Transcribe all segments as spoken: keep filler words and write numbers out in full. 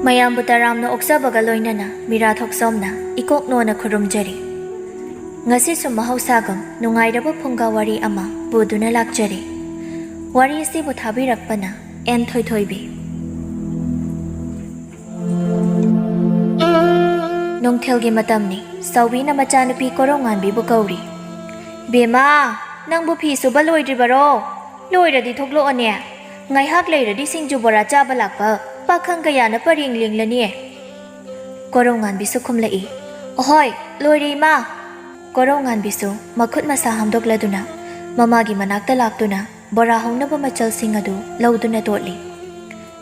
ꯃꯌꯥꯝꯕꯨ ꯇꯔꯥꯝꯅ ꯑꯣꯛꯆꯕꯒ ꯂꯣꯏꯅꯅ ꯃꯤꯔꯥ ꯊꯣꯛꯆꯣꯝꯅ ꯏꯀꯣꯛ ꯅꯣꯟꯅ ꯈꯨꯔꯨꯝꯖꯔꯤ꯫ ꯉꯁꯤꯁꯨ ꯃꯍꯧꯁꯥꯒꯨꯝ ꯅꯨꯡꯉꯥꯏꯔꯕ ꯐꯨꯡꯒꯥ ꯋꯥꯔꯤ ꯑꯃ ꯄꯨꯗꯨꯅ ꯂꯥꯛꯆꯔꯤ꯫ ꯋꯥꯔꯤ ꯑꯁꯤꯕꯨ ꯊꯥꯕꯤꯔꯛꯄꯅ ꯑꯦꯟ ꯊꯣꯏꯊꯣꯏꯕꯤ꯫ ꯅꯨꯡꯊꯤꯜꯒꯤ ꯃꯇꯝꯅꯤ꯫ ꯆꯥꯎꯕꯤꯅ ꯃꯆꯥꯅꯨꯄꯤ ꯀꯣꯔꯧꯉꯥꯟꯕꯤꯕꯨ ꯀꯧꯔꯤ꯫ "ꯕꯦꯝꯃ, ꯅꯪꯕꯨ ꯐꯤ ꯁꯨꯕ ꯂꯣꯏꯗ꯭ꯔꯤꯕꯔꯣ? ꯂꯣꯏꯔꯗꯤ ꯊꯣꯛꯂꯛꯑꯣꯅꯦ꯫ ꯉꯥꯏꯍꯥꯛ ꯂꯩꯔꯗꯤ ꯁꯤꯡꯖꯨ ꯕꯣꯔꯥ ꯆꯥꯕ ꯂꯥꯛꯄ ꯄꯥꯈꯪ ꯀꯌꯥꯅ ꯄꯔꯦꯡ ꯂꯦꯡꯂꯅꯤ꯫" ꯀꯣꯔꯧꯉꯥꯟꯕꯤꯁꯨ ꯈꯨꯝꯂꯛꯏ, "ꯑꯍꯣꯏ, ꯂꯣꯏꯔꯦ ꯏꯃꯥ꯫" ꯀꯣꯔꯧꯉꯥꯟꯕꯤꯁꯨ ꯃꯈꯨꯠ ꯃꯁꯥ ꯍꯥꯝꯗꯣꯛꯂꯗꯨꯅ ꯃꯃꯥꯒꯤ ꯃꯅꯥꯛꯇ ꯂꯥꯛꯇꯨꯅ ꯕꯣꯔꯥ ꯍꯧꯅꯕ ꯃꯆꯜꯁꯤꯡ ꯑꯗꯨ ꯂꯧꯗꯨꯅ ꯇꯣꯠꯂꯤ꯫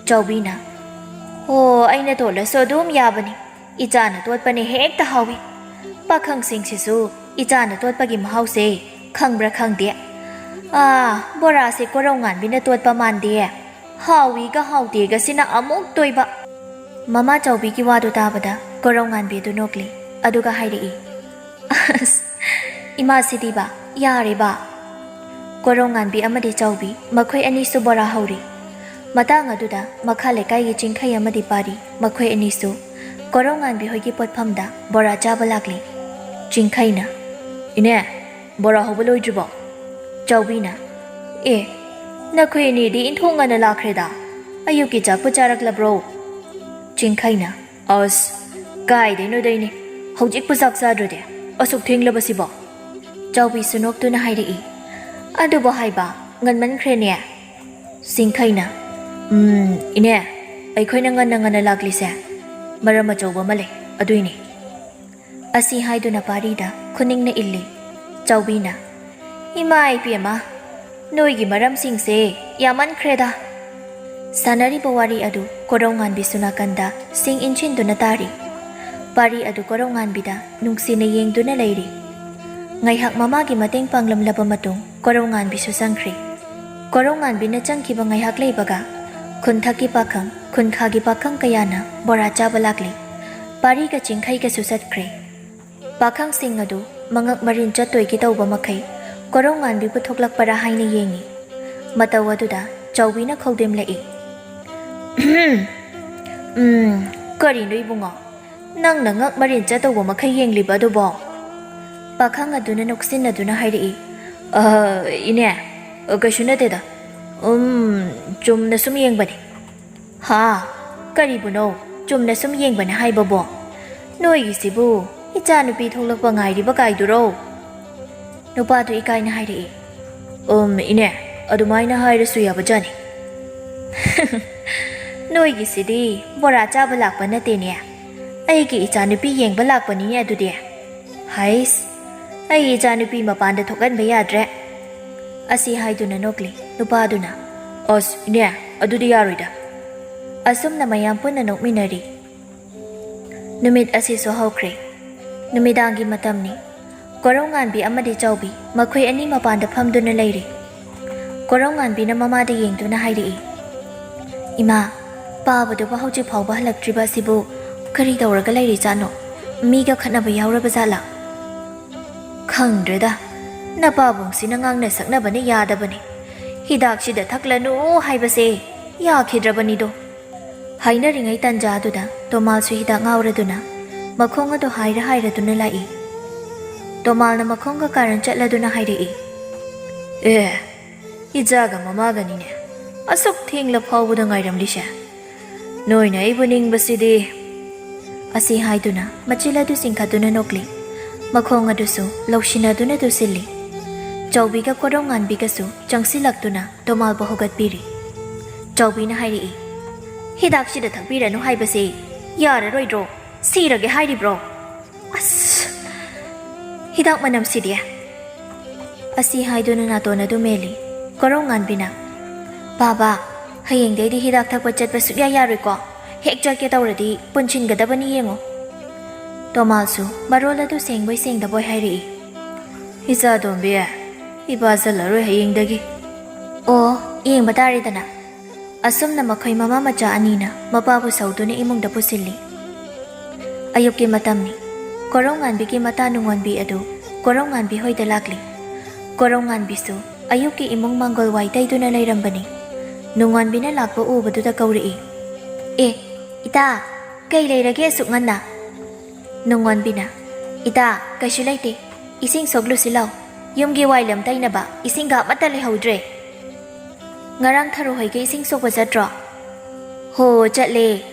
ꯆꯥꯎꯕꯤꯅ, "ꯑꯣ, ꯑꯩꯅ ꯇꯣꯠꯂꯁꯨ ꯑꯗꯨꯝ ꯌꯥꯕꯅꯤ꯫ ꯏꯆꯥꯅ ꯇꯣꯠꯄꯅ ꯍꯦꯛꯇ ꯍꯥꯎꯏ꯫ ꯄꯥꯈꯪꯁꯤꯡꯁꯤꯁꯨ ꯏꯆꯥꯅ ꯇꯣꯠꯄꯒꯤ ꯃꯍꯥꯎꯁꯦ ꯈꯪꯕ꯭ꯔꯥ ꯈꯪꯗꯦ꯫ ꯑꯥ, ꯕꯣꯔꯥꯁꯦ ꯀꯣꯔꯧꯉꯥꯟꯕꯤꯅ ꯇꯣꯠꯄ ꯃꯥꯟꯗꯦ꯫ ꯍꯥꯎꯏꯒ ꯍꯥꯎꯇꯦꯒꯁꯤꯅ ꯑꯃꯨꯛ ꯇꯣꯏꯕ꯫" ꯃꯃꯥ ꯆꯥꯎꯕꯤꯒꯤ ꯋꯥꯗꯨ ꯇꯥꯕꯗ ꯀꯣꯔꯧꯉꯥꯟꯕꯤ ꯑꯗꯨ ꯅꯣꯛꯂꯤ꯫ ꯑꯗꯨꯒ ꯍꯥꯏꯔꯛꯏ, "ꯑꯁ, ꯏꯃꯥꯁꯤꯗꯤꯕ, ꯌꯥꯔꯦꯕ꯫" ꯀꯣꯔꯧꯉꯥꯟꯕꯤ ꯑꯃꯗꯤ ꯆꯥꯎꯕꯤ ꯃꯈꯣꯏ ꯑꯅꯤꯁꯨ ꯕꯣꯔꯥ ꯍꯧꯔꯤ꯫ ꯃꯇꯥꯡ ꯑꯗꯨꯗ ꯃꯈꯥ ꯂꯩꯀꯥꯏꯒꯤ ꯆꯤꯡꯈꯩ ꯑꯃꯗꯤ ꯄꯥꯔꯤ ꯃꯈꯣꯏ ꯑꯅꯤꯁꯨ ꯀꯣꯔꯧꯉꯥꯟꯕꯤ ꯍꯣꯏꯒꯤ ꯄꯣꯠꯐꯝꯗ ꯕꯣꯔꯥ ꯆꯥꯕ ꯂꯥꯛꯂꯤ꯫ ꯆꯤꯡꯈꯩꯅ, "ꯏꯅꯦ, ꯕꯣꯔꯥ ꯍꯧꯕ ꯂꯣꯏꯗ꯭ꯔꯤꯕꯣ?" ꯆꯥꯎꯕꯤꯅ, "ꯑꯦ, ꯅꯈꯣꯏ ꯑꯅꯤꯗꯤ ꯏꯟꯊꯣꯛ ꯉꯟꯅ ꯂꯥꯛꯈ꯭ꯔꯦꯗ꯫ ꯑꯌꯨꯛꯀꯤ ꯆꯥꯛꯄꯨ ꯆꯥꯔꯛꯂꯕ꯭ꯔꯣ?" ꯆꯤꯡꯈꯩꯅ, "ꯑꯁ, ꯀꯥꯏꯗꯩꯅꯣꯗꯩꯅꯦ꯫ ꯍꯧꯖꯤꯛꯄꯨ ꯆꯥꯛ ꯆꯥꯗ꯭ꯔꯗꯤ꯫ ꯑꯁꯨꯛ ꯊꯦꯡꯂꯕꯁꯤꯕꯣ?" ꯆꯥꯎꯕꯤꯁꯨ ꯅꯣꯛꯇꯨꯅ ꯍꯥꯏꯔꯛꯏ, "ꯑꯗꯨꯕꯨ ꯍꯥꯏꯕ, ꯉꯟꯃꯟꯈ꯭ꯔꯦꯅꯦ꯫" ꯆꯤꯡꯈꯩꯅ, "ꯎꯝ, ꯏꯅꯦ, ꯑꯩꯈꯣꯏꯅ ꯉꯟꯅ ꯉꯟꯅ ꯂꯥꯛꯂꯤꯁꯦ ꯃꯔꯝ ꯑꯆꯧꯕ ꯑꯃ ꯂꯩ, ꯑꯗꯨꯏꯅꯦ꯫" ꯑꯁꯤ ꯍꯥꯏꯗꯨꯅ ꯄꯥꯔꯤꯗ ꯈꯨꯅꯤꯡꯅ ꯏꯜꯂꯤ꯫ ꯆꯥꯎꯕꯤꯅ, "ꯏꯃꯥ ꯏꯕꯦꯝꯃ, ꯅꯣꯏꯒꯤ ꯃꯔꯝꯁꯤꯡꯁꯦ ꯌꯥꯝꯃꯟꯈ꯭ꯔꯦꯗ꯫" ꯁꯥꯟꯅꯔꯤꯕ ꯋꯥꯔꯤ ꯑꯗꯨ ꯀꯣꯔꯧꯉꯥꯟꯕꯤꯁꯨ ꯅꯥꯀꯟꯗ ꯁꯤꯡ ꯏꯟꯁꯤꯟꯗꯨꯅ ꯇꯥꯔꯤ꯫ ꯄꯥꯔꯤ ꯑꯗꯨ ꯀꯣꯔꯧꯉꯥꯟꯕꯤꯗ ꯅꯨꯡꯁꯤꯅ ꯌꯦꯡꯗꯨꯅ ꯂꯩꯔꯤ꯫ ꯉꯥꯏꯍꯥꯛ ꯃꯃꯥꯒꯤ ꯃꯇꯦꯡ ꯄꯥꯡꯂꯝꯂꯕ ꯃꯇꯨꯡ ꯀꯣꯔꯧꯉꯥꯟꯕꯤꯁꯨ ꯆꯪꯈ꯭ꯔꯦ꯫ ꯀꯣꯔꯧꯉꯥꯟꯕꯤꯅ ꯆꯪꯈꯤꯕ ꯉꯥꯏꯍꯥꯛ ꯂꯩꯕꯒ ꯈꯨꯟꯊꯛꯀꯤ ꯄꯥꯈꯪ, ꯈꯨꯟꯈꯥꯒꯤ ꯄꯥꯈꯪ ꯀꯌꯥꯅ ꯕꯣꯔꯥ ꯆꯥꯕ ꯂꯥꯛꯂꯤ꯫ ꯄꯥꯔꯤꯒ ꯆꯤꯡꯈꯩꯒꯁꯨ ꯆꯠꯈ꯭ꯔꯦ꯫ ꯄꯥꯈꯪꯁꯤꯡ ꯑꯗꯨ ꯃꯉꯛ ꯃꯔꯤꯟ ꯆꯠꯇꯣꯏꯒꯤ ꯇꯧꯕ ꯃꯈꯩ ꯀꯣꯔꯧꯉꯥꯟꯕꯤꯕꯨ ꯊꯣꯛꯂꯛꯄꯔꯥ ꯍꯥꯏꯅ ꯌꯦꯡꯉꯤ꯫ ꯃꯇꯧ ꯑꯗꯨꯗ ꯆꯥꯎꯕꯤꯅ ꯈꯧꯗꯦꯝꯂꯛꯏ꯫ ꯎꯝ, ꯀꯔꯤꯅꯣ ꯏꯕꯨꯡꯉꯣ? ꯅꯪꯅ ꯉꯛ ꯃꯔꯤꯟ ꯆꯠꯇꯧꯕ ꯃꯈꯩ ꯌꯦꯡꯂꯤꯕ ꯑꯗꯨꯕꯣ? ꯄꯥꯈꯪ ꯑꯗꯨꯅ ꯅꯣꯛꯁꯤꯟꯅꯗꯨꯅ ꯍꯥꯏꯔꯛꯏ꯫ "ꯑ, ꯏꯅꯦ, ꯀꯩꯁꯨ ꯅꯠꯇꯦꯗ꯫ ꯎꯝ, ꯆꯨꯝꯅ ꯁꯨꯝ ꯌꯦꯡꯕꯅꯤ꯫" "ꯍꯥ? ꯀꯔꯤꯕꯨꯅꯣ ꯆꯨꯝꯅ ꯁꯨꯝ ꯌꯦꯡꯕꯅꯦ ꯍꯥꯏꯕꯕꯣ? ꯅꯣꯏꯒꯤꯁꯤꯕꯨ ꯏꯆꯥꯅꯨꯄꯤ ꯊꯣꯛꯂꯛꯄ ꯉꯥꯏꯔꯤꯕ ꯀꯥꯏꯗꯨꯔꯣ?" ꯅꯨꯄꯥꯗꯨ ꯏꯀꯥꯏꯅ ꯍꯥꯏꯔꯛꯏ꯫ "ꯎꯝ, ꯏꯅꯦ, ꯑꯗꯨꯃꯥꯏꯅ ꯍꯥꯏꯔꯁꯨ ꯌꯥꯕꯖꯥꯠꯅꯤ꯫" "ꯅꯣꯏꯒꯤꯁꯤꯗꯤ ꯕꯣꯔꯥ ꯆꯥꯕ ꯂꯥꯛꯄ ꯅꯠꯇꯦꯅꯦ, ꯑꯩꯒꯤ ꯏꯆꯥꯅꯨꯄꯤ ꯌꯦꯡꯕ ꯂꯥꯛꯄꯅꯤꯅꯦ ꯑꯗꯨꯗꯤ꯫ ꯍꯩꯁ, ꯑꯩ ꯏꯆꯥꯅꯨꯄꯤ ꯃꯄꯥꯟꯗ ꯊꯣꯛꯍꯟꯕ ꯌꯥꯗ꯭ꯔꯦ꯫" ꯑꯁꯤ ꯍꯥꯏꯗꯨꯅ ꯅꯣꯛꯂꯤ ꯅꯨꯄꯥꯗꯨꯅ꯫ "ꯑꯁ, ꯏꯅꯦ, ꯑꯗꯨꯗꯤ ꯌꯥꯔꯣꯏꯗ꯫" ꯑꯁꯨꯝꯅ ꯃꯌꯥꯝ ꯄꯨꯟꯅ ꯅꯣꯛꯃꯤꯟꯅꯔꯤ꯫ ꯅꯨꯃꯤꯠ ꯑꯁꯤꯁꯨ ꯍꯧꯈ꯭ꯔꯦ꯫ ꯅꯨꯃꯤꯗꯥꯡꯒꯤ ꯃꯇꯝꯅꯤ꯫ ꯀꯣꯔꯧꯉꯥꯟꯕꯤ ꯑꯃꯗꯤ ꯆꯥꯎꯕꯤ ꯃꯈꯣꯏ ꯑꯅꯤ ꯃꯄꯥꯟꯗ ꯐꯝꯗꯨꯅ ꯂꯩꯔꯤ꯫ ꯀꯣꯔꯧꯉꯥꯟꯕꯤꯅ ꯃꯃꯥꯗ ꯌꯦꯡꯗꯨꯅ ꯍꯥꯏꯔꯛꯏ, "ꯏꯃꯥ, ꯄꯥꯕꯗꯨꯕꯨ ꯍꯧꯖꯤꯛ ꯐꯥꯎꯕ ꯍꯜꯂꯛꯇ꯭ꯔꯤꯕ ꯑꯁꯤꯕꯨ ꯀꯔꯤ ꯇꯧꯔꯒ ꯂꯩꯔꯤꯖꯥꯠꯅꯣ? ꯃꯤꯒ ꯈꯠꯅꯕ ꯌꯥꯎꯔꯕ ꯖꯥꯠꯂꯥ?" "ꯈꯪꯗ꯭ꯔꯦꯗ, ꯅꯄꯥꯕꯨꯡꯁꯤꯅ ꯉꯥꯡꯅ ꯁꯛꯅꯕꯅ ꯌꯥꯗꯕꯅꯤ꯫ ꯍꯤꯗꯥꯛꯁꯤꯗ ꯊꯛꯂꯅꯨ ꯍꯥꯏꯕꯁꯦ ꯌꯥꯈꯤꯗ꯭ꯔꯕꯅꯤꯗꯣ꯫" ꯍꯥꯏꯅꯔꯤꯉꯩ ꯇꯟꯖꯥꯗꯨꯗ ꯇꯣꯃꯥꯜꯁꯨ ꯍꯤꯗꯥꯛ ꯉꯥꯎꯔꯗꯨꯅ ꯃꯈꯣꯡ ꯑꯗꯨ ꯍꯥꯏꯔ ꯍꯥꯏꯔꯗꯨꯅ ꯂꯥꯛꯏ꯫ ꯇꯣꯃꯥꯜꯅ ꯃꯈꯣꯡꯒ ꯀꯥꯔꯟ ꯆꯠꯂꯗꯨꯅ ꯍꯥꯏꯔꯛꯏ, "ꯑꯦ, ꯏꯆꯥꯒ ꯃꯃꯥꯒꯅꯤꯅꯦ ꯑꯁꯨꯛ ꯊꯦꯡꯂ ꯐꯥꯎꯕꯗ ꯉꯥꯏꯔꯝꯂꯤꯁꯦ꯫ ꯅꯣꯏꯅ ꯑꯩꯕꯨ ꯅꯤꯡꯕꯁꯤꯗꯤ꯫" ꯑꯁꯤ ꯍꯥꯏꯗꯨꯅ ꯃꯆꯤꯜ ꯑꯗꯨ ꯆꯤꯡꯈꯠꯇꯨꯅ ꯅꯣꯛꯂꯤ꯫ ꯃꯈꯣꯡ ꯑꯗꯨꯁꯨ ꯂꯧꯁꯤꯟꯅꯗꯨꯅ ꯇꯨꯁꯤꯜꯂꯤ꯫ ꯆꯥꯎꯕꯤꯒ ꯀꯣꯔꯧꯉꯥꯟꯕꯤꯒꯁꯨ ꯆꯪꯁꯤꯜꯂꯛꯇꯨꯅ ꯇꯣꯃꯥꯜꯕꯨ ꯍꯧꯒꯠꯄꯤꯔꯤ꯫ ꯆꯥꯎꯕꯤꯅ ꯍꯥꯏꯔꯛꯏ, "ꯍꯤꯗꯥꯛꯁꯤꯗ ꯊꯛꯄꯤꯔꯅꯨ ꯍꯥꯏꯕꯁꯦ ꯌꯥꯔꯔꯣꯏꯗ꯭ꯔꯣ? ꯁꯤꯔꯒꯦ ꯍꯥꯏꯔꯤꯕ꯭ꯔꯣ?" "ꯑꯁ!" "ꯍꯤꯗꯥꯛ ꯃꯅꯝꯁꯤꯗꯤ!" ꯑꯁꯤ ꯍꯥꯏꯗꯨꯅ ꯅꯥꯇꯣꯟ ꯑꯗꯨ ꯃꯦꯜꯂꯤ꯫ ꯀꯣꯔꯧꯉꯥꯟꯕꯤꯅ, "ꯕꯥꯕꯥ, ꯍꯌꯦꯡꯗꯩꯗꯤ ꯍꯤꯗꯥꯛ ꯊꯛꯄ ꯆꯠꯄ ꯁꯨꯛꯌꯥ ꯌꯥꯔꯣꯏꯀꯣ꯫ ꯍꯦꯛ ꯆꯠꯀꯦ ꯇꯧꯔꯗꯤ ꯄꯨꯟꯁꯤꯟꯒꯗꯕꯅꯤ ꯌꯦꯡꯉꯣ꯫" ꯇꯣꯃꯥꯜꯁꯨ ꯃꯔꯣꯜ ꯑꯗꯨ ꯁꯦꯡꯕꯣꯏ ꯁꯦꯡꯗꯕꯣꯏ ꯍꯥꯏꯔꯛꯏ꯫ "ꯏꯆꯥ ꯇꯣꯝꯕꯤ, ꯏꯄꯥ ꯆꯠꯂꯔꯣꯏ ꯍꯌꯦꯡꯗꯒꯤ꯫" "ꯑꯣ, ꯌꯦꯡꯕ ꯇꯥꯔꯦꯗꯅ꯫" ꯑꯁꯨꯝꯅ ꯃꯈꯣꯏ ꯃꯃꯥ ꯃꯆꯥ ꯑꯅꯤꯅ ꯃꯄꯥꯕꯨ ꯁꯧꯗꯨꯅ ꯏꯃꯨꯡꯗ ꯄꯨꯁꯤꯜꯂꯤ꯫ ꯑꯌꯨꯛꯀꯤ ꯃꯇꯝꯅꯤ꯫ ꯀꯣꯔꯧꯉꯥꯟꯕꯤꯒꯤ ꯃꯇꯥ ꯅꯨꯡꯉꯣꯟꯕꯤ ꯑꯗꯨ ꯀꯣꯔꯧꯉꯥꯟꯕꯤ ꯍꯣꯏꯗ ꯂꯥꯛꯂꯤ꯫ ꯀꯣꯔꯧꯉꯥꯟꯕꯤꯁꯨ ꯑꯌꯨꯛꯀꯤ ꯏꯃꯨꯡ ꯃꯥꯡꯒꯣꯜ ꯋꯥꯏ ꯇꯩꯗꯨꯅ ꯂꯩꯔꯝꯕꯅꯤ꯫ ꯅꯨꯡꯉꯣꯟꯕꯤꯅ ꯂꯥꯛꯄ ꯎꯕꯗꯨꯗ ꯀꯧꯔꯛꯏ, "ꯑꯦ, "ꯏꯇꯥ, ꯀꯩ ꯂꯩꯔꯒꯦ ꯑꯁꯨꯛ ꯉꯟꯅ?" ꯅꯨꯡꯉꯣꯟꯕꯤꯅ, "ꯏꯇꯥ, ꯀꯩꯁꯨ ꯂꯩꯇꯦ꯫ ꯏꯁꯤꯡ ꯁꯣꯛꯂꯨꯁꯤ ꯂꯥꯎ꯫ ꯌꯨꯝꯒꯤ ꯋꯥꯏꯂꯝ ꯇꯩꯅꯕ ꯏꯁꯤꯡꯒ ꯑꯃꯠꯇ ꯂꯩꯍꯧꯗ꯭ꯔꯦ꯫ ꯉꯔꯥꯡ ꯊꯔꯣ ꯍꯣꯏꯒꯤ ꯏꯁꯤꯡ ꯁꯣꯛꯄ ꯆꯠꯇ꯭ꯔꯣ?" "ꯍꯣ, ꯆꯠꯂꯦ꯫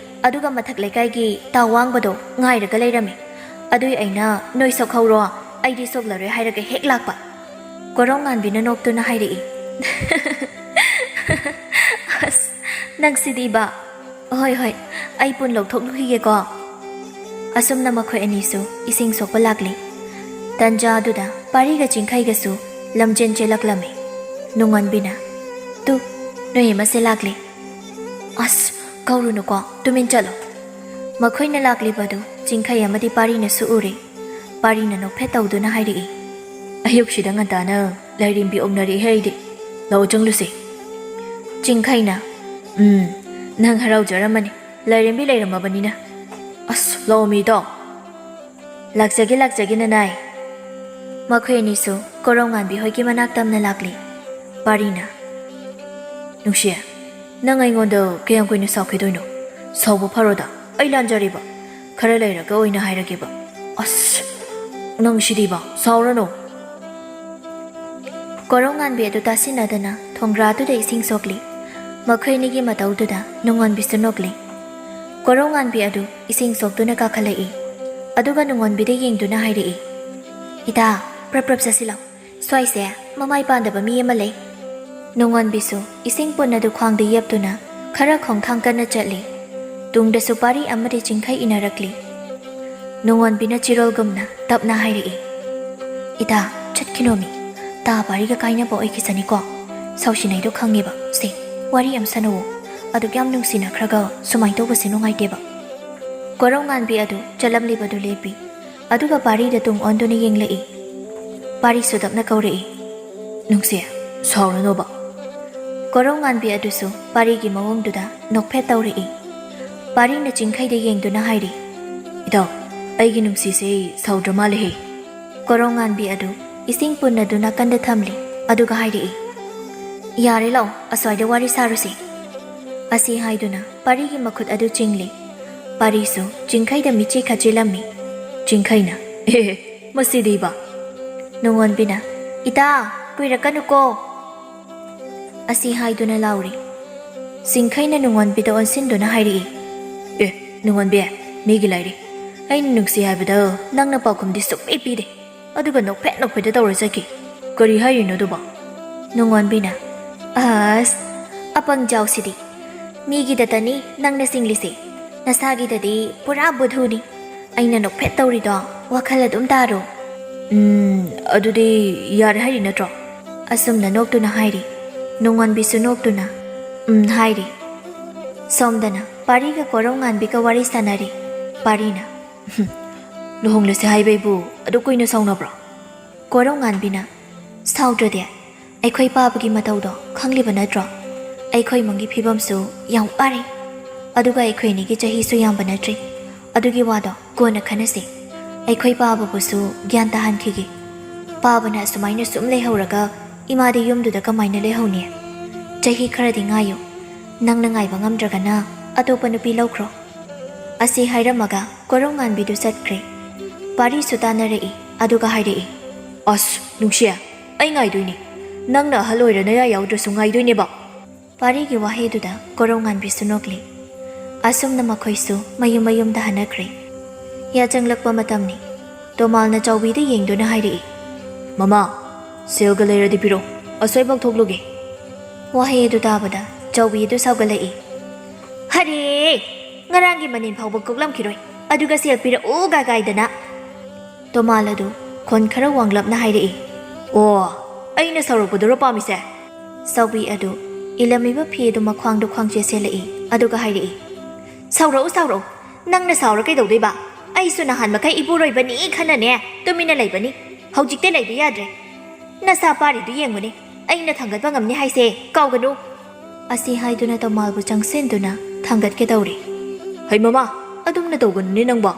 ꯑꯗꯨꯒ ꯃꯊꯛ ꯂꯩꯀꯥꯏꯒꯤ ꯇꯥꯎ ꯋꯥꯡꯕꯗꯣ ꯉꯥꯏꯔꯒ ꯂꯩꯔꯝꯃꯤ꯫ ꯑꯗꯨꯏ ꯑꯩꯅ ꯅꯣꯏ ꯁꯣꯛꯍꯧꯔꯣ, ꯑꯩꯗꯤ ꯁꯣꯛꯂꯔꯣꯏ ꯍꯥꯏꯔꯒ ꯍꯦꯛ ꯂꯥꯛꯄ꯫" ꯀꯣꯔꯧꯉꯥꯟꯕꯤꯅ ꯅꯣꯛꯇꯨꯅ ꯍꯥꯏꯔꯛꯏ꯫ "ꯑꯁ, ꯅꯪꯁꯤꯗꯤꯕ꯫ ꯍꯣꯏ, ꯍꯣꯏ, ꯑꯩ ꯄꯨꯟ ꯂꯧꯊꯣꯛꯂꯨꯈꯤꯒꯦꯀꯣ꯫" ꯑꯁꯨꯝꯅ ꯃꯈꯣꯏ ꯑꯅꯤꯁꯨ ꯏꯁꯤꯡ ꯁꯣꯛꯄ ꯂꯥꯛꯂꯤ꯫ ꯇꯟꯖꯥ ꯑꯗꯨꯗ ꯄꯥꯔꯤꯒ ꯆꯤꯡꯈꯩꯒꯁꯨ ꯂꯝꯖꯦꯟ ꯆꯦꯜꯂꯛꯂꯝꯃꯤ꯫ ꯅꯨꯡꯉꯣꯟꯕꯤꯅ, "ꯇꯨ, ꯅꯣꯏ ꯑꯃꯁꯦ ꯂꯥꯛꯂꯦ꯫ ꯑꯁ, ꯀꯧꯔꯨꯅꯨꯀꯣ, ꯇꯨꯃꯤꯟ ꯆꯠꯂꯣ꯫" ꯃꯈꯣꯏꯅ ꯂꯥꯛꯂꯤꯕꯗꯨ ꯆꯤꯡꯈꯩ ꯑꯃꯗꯤ ꯄꯥꯔꯤꯅꯁꯨ ꯎꯔꯦ꯫ ꯄꯥꯔꯤꯅ ꯅꯣꯛꯐꯦꯠ ꯇꯧꯗꯨꯅ ꯍꯥꯏꯔꯛꯏ, "ꯑꯌꯨꯛꯁꯤꯗ ꯉꯟꯇꯥꯅ ꯂꯥꯏꯔꯦꯝꯕꯤ ꯑꯣꯛꯅꯔꯛꯏꯍꯦ ꯑꯩꯗꯤ꯫ ꯂꯥꯛꯑꯣ ꯆꯪꯂꯨꯁꯦ꯫" ꯆꯤꯡꯈꯩꯅ, "ꯎꯝ, ꯅꯪ ꯍꯔꯥꯎꯖꯔꯝꯃꯅꯤ꯫ ꯂꯥꯏꯔꯦꯝꯕꯤ ꯂꯩꯔꯝꯃꯕꯅꯤꯅ꯫ ꯑꯁ, ꯂꯥꯛꯑꯣꯃꯤ ꯏꯇꯥꯎ꯫" "ꯂꯥꯛꯆꯒꯦ, ꯂꯥꯛꯆꯒꯦ ꯅꯅꯥꯏ꯫" ꯃꯈꯣꯏ ꯑꯅꯤꯁꯨ ꯀꯣꯔꯧꯉꯥꯟꯕꯤ ꯍꯣꯏꯒꯤ ꯃꯅꯥꯛ ꯇꯝꯅ ꯂꯥꯛꯂꯤ꯫ ꯄꯥꯔꯤꯅ, "ꯅꯨꯡꯁꯤ, ꯅꯪ ꯑꯩꯉꯣꯟꯗ ꯀꯌꯥꯝ ꯀꯨꯏꯅ ꯁꯥꯎꯈꯤꯗꯣꯏꯅꯣ? ꯁꯥꯎꯕ ꯐꯔꯣꯗ, ꯑꯩ ꯂꯥꯟꯖꯔꯦꯕ꯫ ꯈꯔ ꯂꯩꯔꯒ ꯑꯣꯏꯅ ꯍꯥꯏꯔꯒꯦꯕ꯫" "ꯑꯁ, ꯅꯪ ꯁꯤꯗꯤꯕ, ꯁꯥꯎꯔꯅꯨ꯫" ꯀꯣꯔꯧꯉꯥꯟꯕꯤ ꯑꯗꯨ ꯇꯥꯁꯤꯟꯅꯗꯅ ꯊꯣꯡꯒ꯭ꯔꯥꯗꯨꯗ ꯏꯁꯤꯡ ꯁꯣꯛꯂꯤ꯫ ꯃꯈꯣꯏ ꯑꯅꯤꯒꯤ ꯃꯇꯧꯗꯨꯗ ꯅꯨꯡꯉꯣꯟꯕꯤꯁꯨ ꯅꯣꯛꯂꯤ꯫ ꯀꯣꯔꯧꯉꯥꯟꯕꯤ ꯑꯗꯨ ꯏꯁꯤꯡ ꯁꯣꯛꯇꯨꯅ ꯀꯥꯈꯠꯂꯛꯏ꯫ ꯑꯗꯨꯒ ꯅꯨꯡꯉꯣꯟꯕꯤꯗ ꯌꯦꯡꯗꯨꯅ ꯍꯥꯏꯔꯛꯏ, "ꯏꯇꯥ, ꯄ꯭ꯔꯞ ꯄ꯭ꯔꯞ ꯆꯠꯁꯤꯜꯂꯣ꯫ ꯁ꯭ꯋꯥꯏꯁꯦ ꯃꯃꯥꯏ ꯄꯥꯟꯗꯕ ꯃꯤ ꯑꯃ ꯂꯩ꯫" ꯅꯨꯡꯉꯣꯟꯕꯤꯁꯨ ꯏꯁꯤꯡ ꯄꯨꯟ ꯑꯗꯨ ꯈ꯭ꯋꯥꯡꯗ ꯌꯦꯞꯇꯨꯅ ꯈꯔ ꯈꯣꯡꯊꯥꯡ ꯀꯟꯅ ꯆꯠꯂꯤ꯫ ꯇꯨꯡꯗꯁꯨ ꯄꯥꯔꯤ ꯑꯃꯗꯤ ꯆꯤꯡꯈꯩ ꯏꯟꯅꯔꯛꯂꯤ꯫ ꯅꯨꯡꯉꯣꯟꯕꯤꯅ ꯆꯤꯔꯣꯜꯒꯨꯝꯅ ꯇꯞꯅ ꯍꯥꯏꯔꯛꯏ, "ꯏꯇꯥ, ꯆꯠꯈꯤꯅꯣꯃꯤ꯫ ꯇꯥ ꯄꯥꯔꯤꯒ ꯀꯥꯏꯅꯕ ꯑꯣꯏꯈꯤꯁꯅꯤꯀꯣ꯫ ꯁꯥꯎꯁꯤꯟꯅꯩꯗꯣ ꯈꯪꯉꯦꯕ꯫ ꯁꯦ, ꯋꯥꯔꯤ ꯑꯃ ꯁꯥꯟꯅꯧꯋꯣ꯫ ꯑꯗꯨꯛ ꯌꯥꯝ ꯅꯨꯡꯁꯤꯅꯈ꯭ꯔꯒ ꯁꯨꯃꯥꯏꯅ ꯇꯧꯕꯁꯦ ꯅꯨꯡꯉꯥꯏꯇꯦꯕ꯫" ꯀꯣꯔꯧꯉꯥꯟꯕꯤ ꯑꯗꯨ ꯆꯠꯂꯝꯂꯤꯕꯗꯨ ꯂꯦꯞꯄꯤ꯫ ꯑꯗꯨꯒ ꯄꯥꯔꯤꯗ ꯇꯨꯡ ꯑꯣꯟꯗꯨꯅ ꯌꯦꯡꯂꯛꯏ꯫ ꯄꯥꯔꯤꯁꯨ ꯇꯞꯅ ꯀꯧꯔꯛꯏ, "ꯅꯨꯡꯁꯤ, ꯁꯥꯎꯔꯅꯣꯕ꯫" ꯀꯣꯔꯧꯉꯥꯟꯕꯤ ꯑꯗꯨꯁꯨ ꯄꯥꯔꯤꯒꯤ ꯃꯑꯣꯡꯗꯨꯗ ꯅꯣꯛꯐꯦꯠ ꯇꯧꯔꯛꯏ꯫ ꯄꯥꯔꯤꯅ ꯆꯤꯡꯈꯩꯗ ꯌꯦꯡꯗꯨꯅ ꯍꯥꯏꯔꯤ, "ꯏꯇꯥꯎ, ꯑꯩꯒꯤ ꯅꯨꯡꯁꯤꯁꯦ ꯁꯥꯎꯗ꯭ꯔ ꯃꯥꯜꯂꯦꯍꯦ꯫" ꯀꯣꯔꯧꯉꯥꯟꯕꯤ ꯑꯗꯨ ꯏꯁꯤꯡ ꯄꯨꯟ ꯑꯗꯨ ꯅꯥꯀꯟꯗ ꯊꯝꯂꯤ꯫ ꯑꯗꯨꯒ ꯍꯥꯏꯔꯛꯏ, "ꯌꯥꯔꯦ, ꯂꯥꯛꯑꯣ, ꯑꯁ꯭ꯋꯥꯏꯗ ꯋꯥꯔꯤ ꯁꯥꯔꯨꯁꯤ꯫" ꯑꯁꯤ ꯍꯥꯏꯗꯨꯅ ꯄꯥꯔꯤꯒꯤ ꯃꯈꯨꯠ ꯑꯗꯨ ꯆꯤꯡꯂꯤ꯫ ꯄꯥꯔꯤꯁꯨ ꯆꯤꯡꯈꯩꯗ ꯃꯤꯠꯆꯤ ꯈꯠꯆꯤꯜꯂꯝꯃꯤ꯫ ꯆꯤꯡꯈꯩꯅ, "ꯑꯦ, ꯃꯁꯤꯗꯤꯕ?" ꯅꯨꯡꯉꯣꯟꯕꯤꯅ, "ꯏꯇꯥ, ꯀꯨꯏꯔꯛꯀꯅꯨꯀꯣ" ꯑꯁꯤ ꯍꯥꯏꯗꯨꯅ ꯂꯥꯎꯔꯤ꯫ ꯆꯤꯡꯈꯩꯅ ꯅꯨꯡꯉꯣꯟꯕꯤꯗ ꯑꯣꯟꯁꯤꯟꯗꯨꯅ ꯍꯥꯏꯔꯛꯏ, "ꯑꯦ, ꯅꯨꯡꯉꯣꯟꯕꯤ, ꯃꯤꯒꯤ ꯂꯥꯏꯔꯤ꯫ ꯑꯩꯅ ꯅꯨꯡꯁꯤ ꯍꯥꯏꯕꯗ ꯅꯪꯅ ꯄꯥꯎꯈꯨꯝꯗꯤ ꯁꯨꯡꯄꯤ ꯄꯤꯗꯦ꯫ ꯑꯗꯨꯒ ꯅꯣꯛꯐꯦꯠ ꯅꯣꯛꯐꯦꯠꯇ ꯇꯧꯔ ꯆꯠꯈꯤ꯫ ꯀꯔꯤ ꯍꯥꯏꯔꯤꯅꯣ ꯑꯗꯨꯕꯣ?" ꯅꯨꯡꯉꯣꯟꯕꯤꯅ, "ꯑꯁ, ꯑꯄꯪꯖꯥꯎꯁꯤꯗꯤ꯫ ꯃꯤꯒꯤꯗꯇꯅꯤ ꯅꯪꯅ ꯆꯤꯡꯂꯤꯁꯦ꯫ ꯅꯁꯥꯒꯤꯗꯗꯤ ꯄꯨꯔꯥ ꯕꯨꯙꯨꯅꯤ꯫ ꯑꯩꯅ ꯅꯣꯛꯐꯦꯠ ꯇꯧꯔꯤꯗꯣ ꯋꯥꯈꯜ ꯑꯗꯨꯝ ꯇꯥꯔꯣ꯫" "ꯎꯝ, ꯑꯗꯨꯗꯤ ꯌꯥꯔꯦ ꯍꯥꯏꯔꯤ ꯅꯠꯇ꯭ꯔꯣ?" ꯑꯁꯨꯝꯅ ꯅꯣꯛꯇꯨꯅ ꯍꯥꯏꯔꯤ꯫ ꯅꯨꯡꯉꯣꯟꯕꯤꯁꯨ ꯅꯣꯛꯇꯨꯅ, "ꯎꯝ" ꯍꯥꯏꯔꯤ꯫ ꯁꯣꯝꯗꯅ ꯄꯥꯔꯤꯒ ꯀꯣꯔꯧꯉꯥꯟꯕꯤꯒ ꯋꯥꯔꯤ ꯁꯥꯟꯅꯔꯤ꯫ ꯄꯥꯔꯤꯅ, "ꯍꯨꯝ, ꯂꯨꯍꯣꯡꯂꯁꯦ ꯍꯥꯏꯕꯩꯕꯨ ꯑꯗꯨ ꯀꯨꯏꯅ ꯁꯥꯎꯅꯕ꯭ꯔꯣ?" ꯀꯣꯔꯧꯉꯥꯟꯕꯤꯅ, "ꯁꯥꯎꯗ꯭ꯔꯗꯤ? ꯑꯩꯈꯣꯏ ꯄꯥꯕꯒꯤ ꯃꯇꯧꯗꯣ ꯈꯪꯂꯤꯕ ꯅꯠꯇ꯭ꯔꯣ? ꯑꯩꯈꯣꯏ ꯏꯃꯨꯡꯒꯤ ꯐꯤꯕꯝꯁꯨ ꯌꯥꯝ ꯋꯥꯔꯦ꯫ ꯑꯗꯨꯒ ꯑꯩꯈꯣꯏ ꯑꯅꯤꯒꯤ ꯆꯍꯤꯁꯨ ꯌꯥꯝꯕ ꯅꯠꯇ꯭ꯔꯤ꯫ ꯑꯗꯨꯒꯤ ꯋꯥꯗꯣ ꯀꯣꯟꯅ ꯈꯟꯅꯁꯤ꯫ ꯑꯩꯈꯣꯏ ꯄꯥꯕꯕꯨꯁꯨ ꯒ꯭ꯌꯥꯟ ꯇꯥꯍꯟꯈꯤꯒꯦ꯫ ꯄꯥꯕꯅ ꯑꯁꯨꯃꯥꯏꯅ ꯁꯨꯝ ꯂꯩꯍꯧꯔꯒ ꯏꯃꯥꯗꯤ ꯌꯨꯝꯗꯨꯗ ꯀꯃꯥꯏꯅ ꯂꯩꯍꯧꯅꯤ? ꯆꯍꯤ ꯈꯔꯗꯤ ꯉꯥꯏꯌꯨ꯫ ꯅꯪꯅ ꯉꯥꯏꯕ ꯉꯝꯗ꯭ꯔꯒꯅ ꯑꯇꯣꯞꯄ ꯅꯨꯄꯤ ꯂꯧꯈ꯭ꯔꯣ꯫" ꯑꯁꯤ ꯍꯥꯏꯔꯝꯃꯒ ꯀꯣꯔꯧꯉꯥꯟꯕꯤꯗꯨ ꯆꯠꯈ꯭ꯔꯦ꯫ ꯄꯥꯔꯤꯁꯨ ꯇꯥꯟꯅꯔꯛꯏ, ꯑꯗꯨꯒ ꯍꯥꯏꯔꯛꯏ, "ꯑꯁ, ꯅꯨꯡꯁꯤ, ꯑꯩ ꯉꯥꯏꯗꯣꯏꯅꯤ꯫ ꯅꯪꯅ ꯑꯍꯜ ꯑꯣꯏꯔ ꯅꯌꯥ ꯌꯥꯎꯗ꯭ꯔꯁꯨ ꯉꯥꯏꯗꯣꯏꯅꯦꯕ꯫" ꯄꯥꯔꯤꯒꯤ ꯋꯥꯍꯩꯗꯨꯗ ꯀꯣꯔꯧꯉꯥꯟꯕꯤꯁꯨ ꯅꯣꯛꯂꯤ꯫ ꯑꯁꯨꯝꯅ ꯃꯈꯣꯏꯁꯨ ꯃꯌꯨꯝ ꯃꯌꯨꯝꯗ ꯍꯟꯅꯈ꯭ꯔꯦ꯫ ꯌꯥꯆꯪꯂꯛꯄ ꯃꯇꯝꯅꯤ꯫ ꯇꯣꯃꯥꯜꯅ ꯆꯥꯎꯕꯤꯗ ꯌꯦꯡꯗꯨꯅ ꯍꯥꯏꯔꯛꯏ, "ꯃꯃꯥ, ꯁꯦꯜꯒ ꯂꯩꯔꯗꯤ ꯄꯤꯔꯛꯑꯣ, ꯑꯁ꯭ꯋꯥꯏꯐꯥꯎ ꯊꯣꯛꯂꯨꯒꯦ꯫" ꯋꯥꯍꯩ ꯑꯗꯨ ꯇꯥꯕꯗ ꯆꯥꯎꯕꯤ ꯑꯗꯨ ꯁꯥꯎꯒꯠꯂꯛꯏ꯫ "ꯍꯔꯦ! ꯉꯔꯥꯡꯒꯤ ꯃꯅꯤꯟ ꯐꯥꯎꯕ ꯀꯣꯛꯂꯝꯈꯤꯔꯣꯏ, ꯑꯗꯨꯒ ꯁꯦꯜ ꯄꯤꯔꯛꯎ ꯒꯥꯏ ꯒꯥꯏꯗꯅ!" ꯇꯣꯃꯥꯜ ꯑꯗꯨ ꯈꯣꯟ ꯈꯔ ꯋꯥꯡꯂꯞꯅ ꯍꯥꯏꯔꯛꯏ꯫ "ꯑꯣ, ꯑꯩꯅ ꯁꯥꯎꯔꯛꯄꯗꯨꯔꯣ ꯄꯥꯝꯃꯤꯁꯦ?" ꯆꯥꯎꯕꯤ ꯑꯗꯨ ꯏꯜꯂꯝꯃꯤꯕ ꯐꯤ ꯑꯗꯨ ꯃꯈ꯭ꯋꯥꯡꯗ ꯈ꯭ꯋꯥꯡꯆꯦꯠ ꯁꯦꯠꯂꯛꯏ, ꯑꯗꯨꯒ ꯍꯥꯏꯔꯛꯏ, "ꯁꯥꯎꯔꯛꯎ, ꯁꯥꯎꯔꯛꯎ꯫ ꯅꯪꯅ ꯁꯥꯎꯔ ꯀꯩꯗꯧꯗꯣꯏꯕ? ꯑꯩꯁꯨ ꯅꯍꯥꯟ ꯃꯈꯩ ꯏꯄꯨꯔꯣꯏꯕꯅꯤ ꯈꯟꯅꯅꯦ ꯇꯨꯃꯤꯟꯅ ꯂꯩꯕꯅꯤ꯫ ꯍꯧꯖꯤꯛꯇꯤ ꯂꯩꯕ ꯌꯥꯗ꯭ꯔꯦ꯫ ꯅꯁꯥ ꯄꯥꯔꯤꯗꯨ ꯌꯦꯡꯉꯨꯅꯦ, ꯑꯩꯅ ꯊꯥꯡꯒꯠꯄ ꯉꯝꯅꯤ ꯍꯥꯏꯁꯦ ꯀꯥꯎꯒꯅꯨ꯫" ꯑꯁꯤ ꯍꯥꯏꯗꯨꯅ ꯇꯣꯃꯥꯜꯕꯨ ꯆꯪꯁꯤꯟꯗꯨꯅ ꯊꯥꯡꯒꯠꯀꯦ ꯇꯧꯔꯤ꯫ "ꯍꯩ ꯃꯃꯥ, ꯑꯗꯨꯝꯅ ꯇꯧꯒꯅꯨꯅꯦ ꯅꯪꯕꯣ꯫"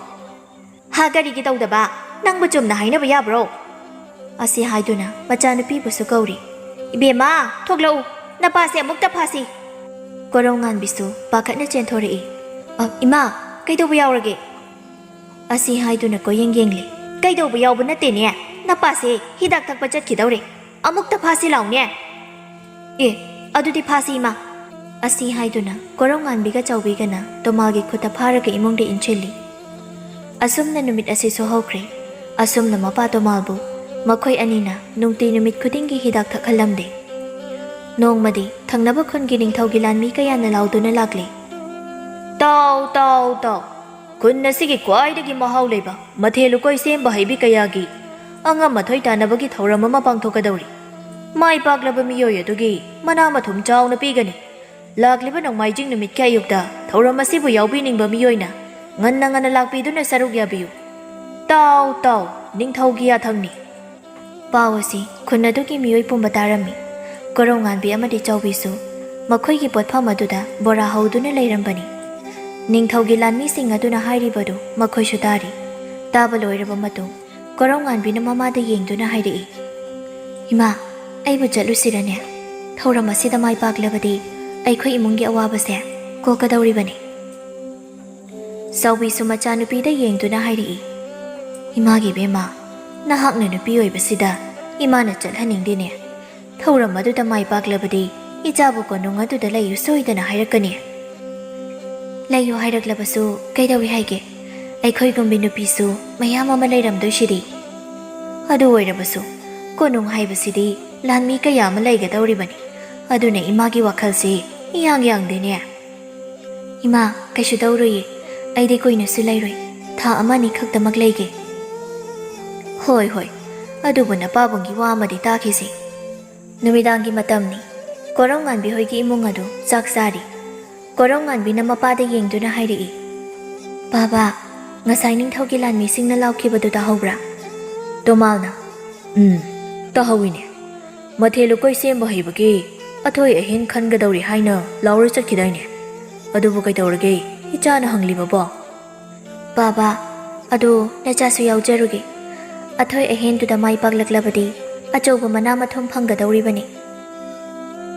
"ꯍꯥ, ꯀꯔꯤꯒꯤ ꯇꯧꯗꯕ? ꯅꯪꯕꯨ ꯆꯨꯝꯅ ꯍꯥꯏꯅꯕ ꯌꯥꯕ꯭ꯔꯣ?" ꯑꯁꯤ ꯍꯥꯏꯗꯨꯅ ꯃꯆꯥꯅꯨꯄꯤꯕꯨꯁꯨ ꯀꯧꯔꯤ꯫ "ꯏꯕꯦꯝꯃ, ꯊꯣꯛꯂꯛꯎ, ꯅꯄꯥꯁꯦ ꯑꯃꯨꯛꯇ ꯐꯥꯁꯤ꯫" ꯀꯣꯔꯧꯉꯥꯟꯕꯤꯁꯨ ꯄꯥꯈꯠꯅ ꯆꯦꯟꯊꯣꯔꯛꯏ꯫ "ꯑ, ꯏꯃꯥ!" "ꯀꯩꯗꯧꯕ ꯌꯥꯎꯔꯒꯦ?" ꯑꯁꯤ ꯍꯥꯏꯗꯨꯅ ꯀꯣꯏꯌꯦꯡ ꯌꯦꯡꯂꯤ꯫ "ꯀꯩꯗꯧꯕ ꯌꯥꯎꯕ ꯅꯠꯇꯦꯅꯦ, ꯅꯄꯥꯁꯦ ꯍꯤꯗꯥꯛ ꯊꯛꯄ ꯆꯠꯈꯤꯗꯧꯔꯦ, ꯑꯃꯨꯛꯇ ꯐꯥꯁꯤ ꯂꯥꯎꯅꯦ꯫ ꯑꯦ, ꯑꯗꯨꯗꯤ ꯐꯥꯁꯤ ꯏꯃꯥ꯫" ꯑꯁꯤ ꯍꯥꯏꯗꯨꯅ ꯀꯣꯔꯧꯉꯥꯟꯕꯤꯒ ꯆꯥꯎꯕꯤꯒꯅ ꯇꯣꯃꯥꯜꯒꯤ ꯈꯨꯠꯇ ꯐꯥꯔꯒ ꯏꯃꯨꯡꯗ ꯏꯟꯁꯤꯜꯂꯤ꯫ ꯑꯁꯨꯝꯅ ꯅꯨꯃꯤꯠ ꯑꯁꯤꯁꯨ ꯍꯧꯈ꯭ꯔꯦ꯫ ꯑꯁꯨꯝꯅ ꯃꯄꯥ ꯇꯣꯃꯥꯜꯕꯨ ꯃꯈꯣꯏ ꯑꯅꯤꯅ ꯅꯨꯡꯇꯤ ꯅꯨꯃꯤꯠ ꯈꯨꯗꯤꯡꯒꯤ ꯍꯤꯗꯥꯛ ꯊꯛꯍꯜꯂꯝꯗꯦ꯫ ꯅꯣꯡꯃꯗꯤ ꯊꯪꯅꯕ ꯈꯨꯟꯒꯤ ꯅꯤꯡꯊꯧꯒꯤ ꯂꯥꯟꯃꯤ ꯀꯌꯥꯅ ꯂꯥꯎꯗꯨꯅ ꯂꯥꯛꯂꯦ꯫ "ꯇꯥꯎ, ꯇꯥꯎ, ꯇꯥꯎ! ꯈꯨꯟ ꯑꯁꯤꯒꯤ ꯈ꯭ꯋꯥꯏꯗꯒꯤ ꯃꯍꯥꯎ ꯂꯩꯕ ꯃꯊꯦꯜ ꯂꯨꯀꯣꯏ ꯁꯦꯝꯕ ꯍꯩꯕꯤ ꯀꯌꯥꯒꯤ ꯑꯉꯝ ꯑꯊꯣꯏ ꯇꯥꯟꯅꯕꯒꯤ ꯊꯧꯔꯝ ꯑꯃ ꯄꯥꯡꯊꯣꯛꯀꯗꯧꯔꯤ꯫ ꯃꯥꯏ ꯄꯥꯛꯂꯕ ꯃꯤꯑꯣꯏ ꯑꯗꯨꯒꯤ ꯃꯅꯥ ꯃꯊꯨꯝ ꯆꯥꯎꯅ ꯄꯤꯒꯅꯤ꯫ ꯂꯥꯛꯂꯤꯕ ꯅꯣꯡꯃꯥꯏꯖꯤꯡ ꯅꯨꯃꯤꯠꯀꯤ ꯑꯌꯨꯛꯇ ꯊꯧꯔꯝ ꯑꯁꯤꯕꯨ ꯌꯥꯎꯕꯤꯅꯤꯡꯕ ꯃꯤꯑꯣꯏꯅ ꯉꯟꯅ ꯉꯟꯅ ꯂꯥꯛꯄꯤꯗꯨꯅ ꯁꯔꯨꯛ ꯌꯥꯕꯤꯌꯨ꯫ ꯇꯥꯎ, ꯇꯥꯎ, ꯅꯤꯡꯊꯧꯒꯤ ꯌꯥꯊꯪꯅꯤ꯫" ꯄꯥꯎ ꯑꯁꯤ ꯈꯨꯟ ꯑꯗꯨꯒꯤ ꯃꯤꯑꯣꯏ ꯄꯨꯝꯕ ꯇꯥꯔꯝꯃꯤ꯫ ꯀꯣꯔꯧꯉꯥꯟꯕꯤ ꯑꯃꯗꯤ ꯆꯥꯎꯕꯤꯁꯨ ꯃꯈꯣꯏꯒꯤ ꯄꯣꯠꯐꯝ ꯑꯗꯨꯗ ꯕꯣꯔꯥ ꯍꯧꯗꯨꯅ ꯂꯩꯔꯝꯕꯅꯤ꯫ ꯅꯤꯡꯊꯧꯒꯤ ꯂꯥꯟꯃꯤꯁꯤꯡ ꯑꯗꯨꯅ ꯍꯥꯏꯔꯤꯕꯗꯨ ꯃꯈꯣꯏꯁꯨ ꯇꯥꯔꯤ꯫ ꯇꯥꯕ ꯂꯣꯏꯔꯕ ꯃꯇꯨꯡ ꯀꯣꯔꯧꯉꯥꯟꯕꯤꯅ ꯃꯃꯥꯗ ꯌꯦꯡꯗꯨꯅ ꯍꯥꯏꯔꯛꯏ, "ꯏꯃꯥ, ꯑꯩꯕꯨ ꯆꯠꯂꯨꯁꯤꯔꯅꯦ? ꯊꯧꯔꯝ ꯑꯁꯤꯗ ꯃꯥꯏ ꯄꯥꯛꯂꯕꯗꯤ ꯑꯩꯈꯣꯏ ꯏꯃꯨꯡꯒꯤ ꯑꯋꯥꯕꯁꯦ ꯀꯣꯛꯀꯗꯧꯔꯤꯕꯅꯤ꯫" ꯆꯥꯎꯕꯤꯁꯨ ꯃꯆꯥꯅꯨꯄꯤꯗ ꯌꯦꯡꯗꯨꯅ ꯍꯥꯏꯔꯛꯏ, "ꯏꯃꯥꯒꯤ ꯏꯕꯦꯝꯃ, ꯅꯍꯥꯛꯅ ꯅꯨꯄꯤ ꯑꯣꯏꯕꯁꯤꯗ ꯏꯃꯥꯅ ꯆꯠꯍꯟꯅꯤꯡꯗꯦꯅꯦ꯫ ꯊꯧꯔꯝ ꯑꯗꯨꯗ ꯃꯥꯏ ꯄꯥꯛꯂꯕꯗꯤ ꯏꯆꯥꯕꯨ ꯀꯣꯅꯨꯡ ꯑꯗꯨꯗ ꯂꯩꯌꯨ ꯁꯣꯏꯗꯅ ꯍꯥꯏꯔꯛꯀꯅꯤ꯫" "ꯂꯩꯌꯨ ꯍꯥꯏꯔꯛꯂꯕꯁꯨ ꯀꯩꯗꯧꯏ ꯍꯥꯏꯒꯦ? ꯑꯩꯈꯣꯏꯒꯨꯝꯕꯤ ꯅꯨꯄꯤꯁꯨ ꯃꯌꯥꯝ ꯑꯃ ꯂꯩꯔꯝꯗꯣꯏꯁꯤꯗꯤ꯫ ꯑꯗꯨ ꯑꯣꯏꯔꯕꯁꯨ ꯀꯣꯅꯨꯡ ꯍꯥꯏꯕꯁꯤꯗꯤ ꯂꯥꯟꯃꯤ ꯀꯌꯥ ꯑꯃ ꯂꯩꯒꯗꯧꯔꯤꯕꯅꯤ꯫ ꯑꯗꯨꯅ ꯏꯃꯥꯒꯤ ꯋꯥꯈꯜꯁꯤ ꯏꯌꯥꯡ ꯌꯥꯡꯗꯦꯅꯦ꯫" "ꯏꯃꯥ, ꯀꯩꯁꯨ ꯇꯧꯔꯣꯏꯌꯦ꯫ ꯑꯩꯗꯤ ꯀꯨꯏꯅꯁꯨ ꯂꯩꯔꯣꯏ꯫ ꯊꯥ ꯑꯃ ꯑꯅꯤ ꯈꯛꯇꯃꯛ ꯂꯩꯒꯦ꯫" "ꯍꯣꯏ, ꯍꯣꯏ꯫ ꯑꯗꯨꯕꯨ ꯅꯄꯥꯕꯨꯡꯒꯤ ꯋꯥ ꯑꯃꯗꯤ ꯇꯥꯈꯤꯁꯤ꯫" ꯅꯨꯃꯤꯗꯥꯡꯒꯤ ꯃꯇꯝꯅꯤ꯫ ꯀꯣꯔꯧꯉꯥꯟꯕꯤ ꯍꯣꯏꯒꯤ ꯏꯃꯨꯡ ꯑꯗꯨ ꯆꯥꯛ ꯆꯥꯔꯤ꯫ ꯀꯣꯔꯧꯉꯥꯟꯕꯤꯅ ꯃꯄꯥꯗ ꯌꯦꯡꯗꯨꯅ ꯍꯥꯏꯔꯛꯏ, "ꯕꯥꯕꯥ, ꯉꯁꯥꯏ ꯅꯤꯡꯊꯧꯒꯤ ꯂꯥꯟꯃꯤꯁꯤꯡꯅ ꯂꯥꯎꯈꯤꯕꯗꯨ ꯇꯥꯍꯧꯕ꯭ꯔꯥ?" ꯇꯣꯃꯥꯜꯅ, "ꯎꯝ, ꯇꯥꯍꯧꯏꯅꯦ꯫ ꯃꯊꯦꯜ ꯂꯨꯀꯣꯏ ꯁꯦꯝꯕ ꯍꯩꯕꯒꯤ ꯑꯊꯣꯏ ꯑꯍꯦꯟ ꯈꯟꯒꯗꯧꯔꯤ ꯍꯥꯏꯅ ꯂꯥꯎꯔ ꯆꯠꯈꯤꯗꯥꯏꯅꯦ? ꯑꯗꯨꯕꯨ ꯀꯩꯗꯧꯔꯒꯦ ꯏꯆꯥꯅ ꯍꯪꯂꯤꯕꯕꯣ?" "ꯕꯥꯕꯥ, ꯑꯗꯣ ꯅꯆꯥꯁꯨ ꯌꯥꯎꯖꯔꯨꯒꯦ꯫ ꯑꯊꯣꯏ ꯑꯍꯦꯟꯗꯨꯗ ꯃꯥꯏ ꯄꯥꯛꯂꯛꯂꯕꯗꯤ ꯑꯆꯧꯕ ꯃꯅꯥ ꯃꯊꯨꯝ ꯐꯪꯒꯗꯧꯔꯤꯕꯅꯤ꯫"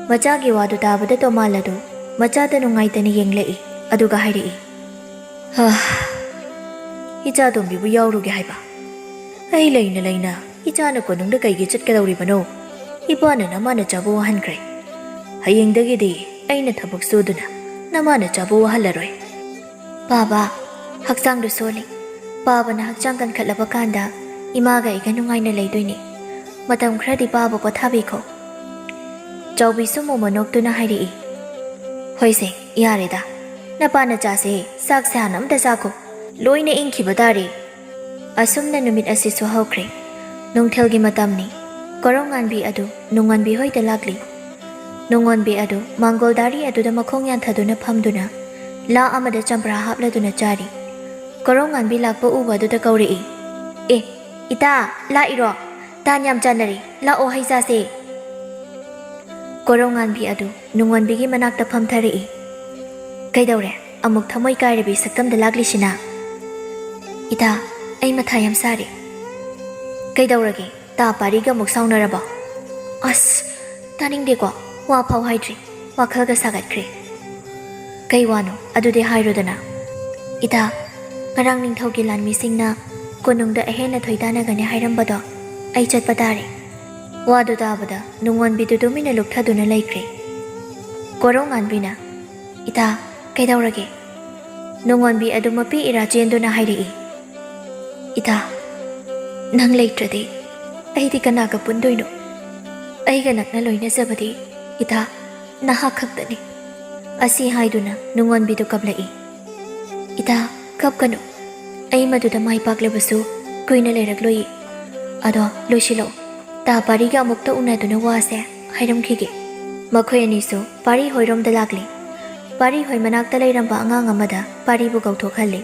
ꯃꯆꯥꯒꯤ ꯋꯥꯗꯨ ꯇꯥꯕꯗ ꯇꯣꯃꯥꯜ ꯑꯗꯨ ꯃꯆꯥꯗ ꯅꯨꯡꯉꯥꯏꯇꯅ ꯌꯦꯡꯂꯛꯏ, ꯑꯗꯨꯒ ꯍꯥꯏꯔꯛꯏ, ꯍꯥ, ꯏꯆꯥ ꯇꯣꯝꯕꯤꯕꯨ ꯌꯥꯎꯔꯨꯒꯦ ꯍꯥꯏꯕ? ꯑꯩ ꯂꯩꯅ ꯂꯩꯅ ꯏꯆꯥꯅ ꯀꯣꯅꯨꯡꯗ ꯀꯩꯒꯤ ꯆꯠꯀꯗꯧꯔꯤꯕꯅꯣ? ꯏꯄꯥꯅ ꯅꯃꯥ ꯅꯆꯥꯕꯨ ꯋꯥꯍꯟꯈ꯭ꯔꯦ꯫ ꯍꯌꯦꯡꯗꯒꯤꯗꯤ ꯑꯩꯅ ꯊꯕꯛ ꯁꯨꯗꯨꯅ ꯅꯃꯥ ꯅꯆꯥꯕꯨ ꯋꯥꯍꯜꯂꯔꯣꯏ꯫ ꯄꯥꯕ, ꯍꯛꯆꯥꯡꯗꯨ ꯁꯣꯜꯂꯤ꯫ ꯄꯥꯕꯅ ꯍꯛꯆꯥꯡ ꯀꯟꯈꯠꯂꯕ ꯀꯥꯟꯗ ꯏꯃꯥꯒ ꯑꯩꯒ ꯅꯨꯡꯉꯥꯏꯅ ꯂꯩꯗꯣꯏꯅꯤ꯫ ꯃꯇꯝ ꯈꯔꯗꯤ ꯄꯥꯕ ꯄꯣꯊꯥꯕꯤꯈꯣ꯫ ꯆꯥꯎꯕꯤꯁꯨ ꯃꯣꯃꯣꯟ ꯅꯣꯛꯇꯨꯅ ꯍꯥꯏꯔꯛꯏ, ꯍꯣꯏꯁꯦ, ꯌꯥꯔꯦꯗ꯫ ꯅꯄꯥ ꯅꯆꯥꯁꯦ ꯆꯥꯛꯁꯦ ꯍꯥꯟꯅ ꯑꯝꯇ ꯆꯥꯈꯣ꯫ ꯂꯣꯏꯅ ꯏꯪꯈꯤꯕ ꯇꯥꯔꯦ꯫ ꯑꯁꯨꯝꯅ ꯅꯨꯃꯤꯠ ꯑꯁꯤꯁꯨ ꯍꯧꯈ꯭ꯔꯦ꯫ ꯅꯨꯡꯊꯤꯜꯒꯤ ꯃꯇꯝꯅꯤ꯫ ꯀꯣꯔꯧꯉꯥꯟꯕꯤ ꯑꯗꯨ ꯅꯨꯡꯉꯣꯟꯕꯤ ꯍꯣꯏꯗ ꯂꯥꯛꯂꯤ꯫ ꯅꯨꯡꯉꯣꯟꯕꯤ ꯑꯗꯨ ꯃꯥꯡꯒꯣꯜꯗꯥꯔꯤ ꯑꯗꯨꯗ ꯃꯈꯣꯡ ꯌꯥꯟꯊꯗꯨꯅ ꯐꯝꯗꯨꯅ ꯂꯥ ꯑꯃꯗ ꯆꯝꯄ꯭ꯔꯥ ꯍꯥꯞꯂꯗꯨꯅ ꯆꯥꯔꯤ꯫ ꯀꯣꯔꯧꯉꯥꯟꯕꯤ ꯂꯥꯛꯄ ꯎꯕ ꯑꯗꯨꯗ ꯀꯧꯔꯛꯏ, "ꯑꯦ, ꯏꯇꯥ, ꯂꯥꯛꯏꯔꯣ? ꯇꯥꯟ ꯌꯥꯝ ꯆꯥꯟꯅꯔꯤ, ꯂꯥꯛꯑꯣ, ꯍꯩ ꯆꯥꯁꯦ꯫" ꯀꯣꯔꯧꯉꯥꯟꯕꯤ ꯑꯗꯨ ꯅꯨꯡꯉꯣꯟꯕꯤꯒꯤ ꯃꯅꯥꯛꯇ ꯐꯝꯊꯔꯛꯏ꯫ "ꯀꯩꯗꯧꯔꯦ? ꯑꯃꯨꯛ ꯊꯃꯣꯏ ꯀꯥꯏꯔꯕꯤ ꯁꯛꯇꯝꯗ ꯂꯥꯛꯂꯤꯁꯤꯅ?" "ꯏꯇꯥ, ꯑꯩ ꯃꯊꯥ ꯌꯥꯝ ꯁꯥꯔꯦ꯫" "ꯀꯩꯗꯧꯔꯒꯦ? ꯇꯥ ꯄꯥꯔꯤꯒ ꯑꯃꯨꯛ ꯁꯥꯎꯅꯔꯕꯣ?" "ꯑꯁ, ꯇꯥꯅꯤꯡꯗꯦꯀꯣ, ꯋꯥ ꯐꯥꯎ ꯍꯥꯏꯗ꯭ꯔꯤ, ꯋꯥꯈꯜꯒ ꯁꯥꯒꯠꯈ꯭ꯔꯦ꯫" "ꯀꯩ ꯋꯥꯅꯣ? ꯑꯗꯨꯗꯤ ꯍꯥꯏꯔꯣꯗꯅ꯫" "ꯏꯇꯥ, ꯉꯔꯥꯡ ꯅꯤꯡꯊꯧꯒꯤ ꯂꯥꯟꯃꯤꯁꯤꯡꯅ ꯀꯣꯅꯨꯡꯗ ꯑꯍꯦꯟꯅ ꯊꯣꯏꯗꯥꯅꯒꯅꯤ ꯍꯥꯏꯔꯝꯕꯗꯣ ꯑꯩ ꯆꯠꯄ ꯇꯥꯔꯦ꯫" ꯋꯥꯗꯨ ꯇꯥꯕꯗ ꯅꯨꯡꯉꯣꯟꯕꯤꯗꯨ ꯇꯨꯃꯤꯟꯅ ꯂꯨꯞꯊꯗꯨꯅ ꯂꯩꯈ꯭ꯔꯦ꯫ ꯀꯣꯔꯧꯉꯥꯟꯕꯤꯅ, "ꯏꯇꯥ, ꯀꯩꯗꯧꯔꯒꯦ?" ꯅꯨꯡꯉꯣꯟꯕꯤ ꯑꯗꯨ ꯃꯄꯤ ꯏꯔꯥ ꯆꯦꯟꯗꯨꯅ ꯍꯥꯏꯔꯛꯏ, "ꯏꯇꯥ, ꯅꯪ ꯂꯩꯇ꯭ꯔꯗꯤ ꯑꯩꯗꯤ ꯀꯅꯥꯒ ꯄꯨꯟꯗꯣꯏꯅꯣ? ꯑꯩꯒ ꯅꯛꯅ ꯂꯣꯏꯅꯖꯕꯗꯤ, ꯏꯇꯥ, ꯅꯍꯥꯛ ꯈꯛꯇꯅꯤ꯫" ꯑꯁꯤ ꯍꯥꯏꯗꯨꯅ ꯅꯨꯡꯉꯣꯟꯕꯤꯗꯨ ꯀꯞꯂꯛꯏ꯫ "ꯏꯇꯥ, ꯀꯞꯀꯅꯨ꯫ ꯑꯩ ꯃꯗꯨꯗ ꯃꯥꯏ ꯄꯥꯛꯂꯕꯁꯨ ꯀꯨꯏꯅ ꯂꯩꯔꯛꯂꯣꯏꯌꯦ꯫ ꯑꯗꯣ ꯂꯣꯏꯁꯤꯜꯂꯛꯑꯣ꯫ ꯇꯥ ꯄꯥꯔꯤꯒ ꯑꯃꯨꯛꯇ ꯎꯅꯗꯨꯅ ꯋꯥꯁꯦ ꯍꯥꯏꯔꯝꯈꯤꯒꯦ꯫" ꯃꯈꯣꯏ ꯑꯅꯤꯁꯨ ꯄꯥꯔꯤ ꯍꯣꯏꯔꯣꯝꯗ ꯂꯥꯛꯂꯤ꯫ ꯄꯥꯔꯤ ꯍꯣꯏ ꯃꯅꯥꯛꯇ ꯂꯩꯔꯝꯕ ꯑꯉꯥꯡ ꯑꯃꯗ ꯄꯥꯔꯤꯕꯨ ꯀꯧꯊꯣꯛꯍꯜꯂꯤ꯫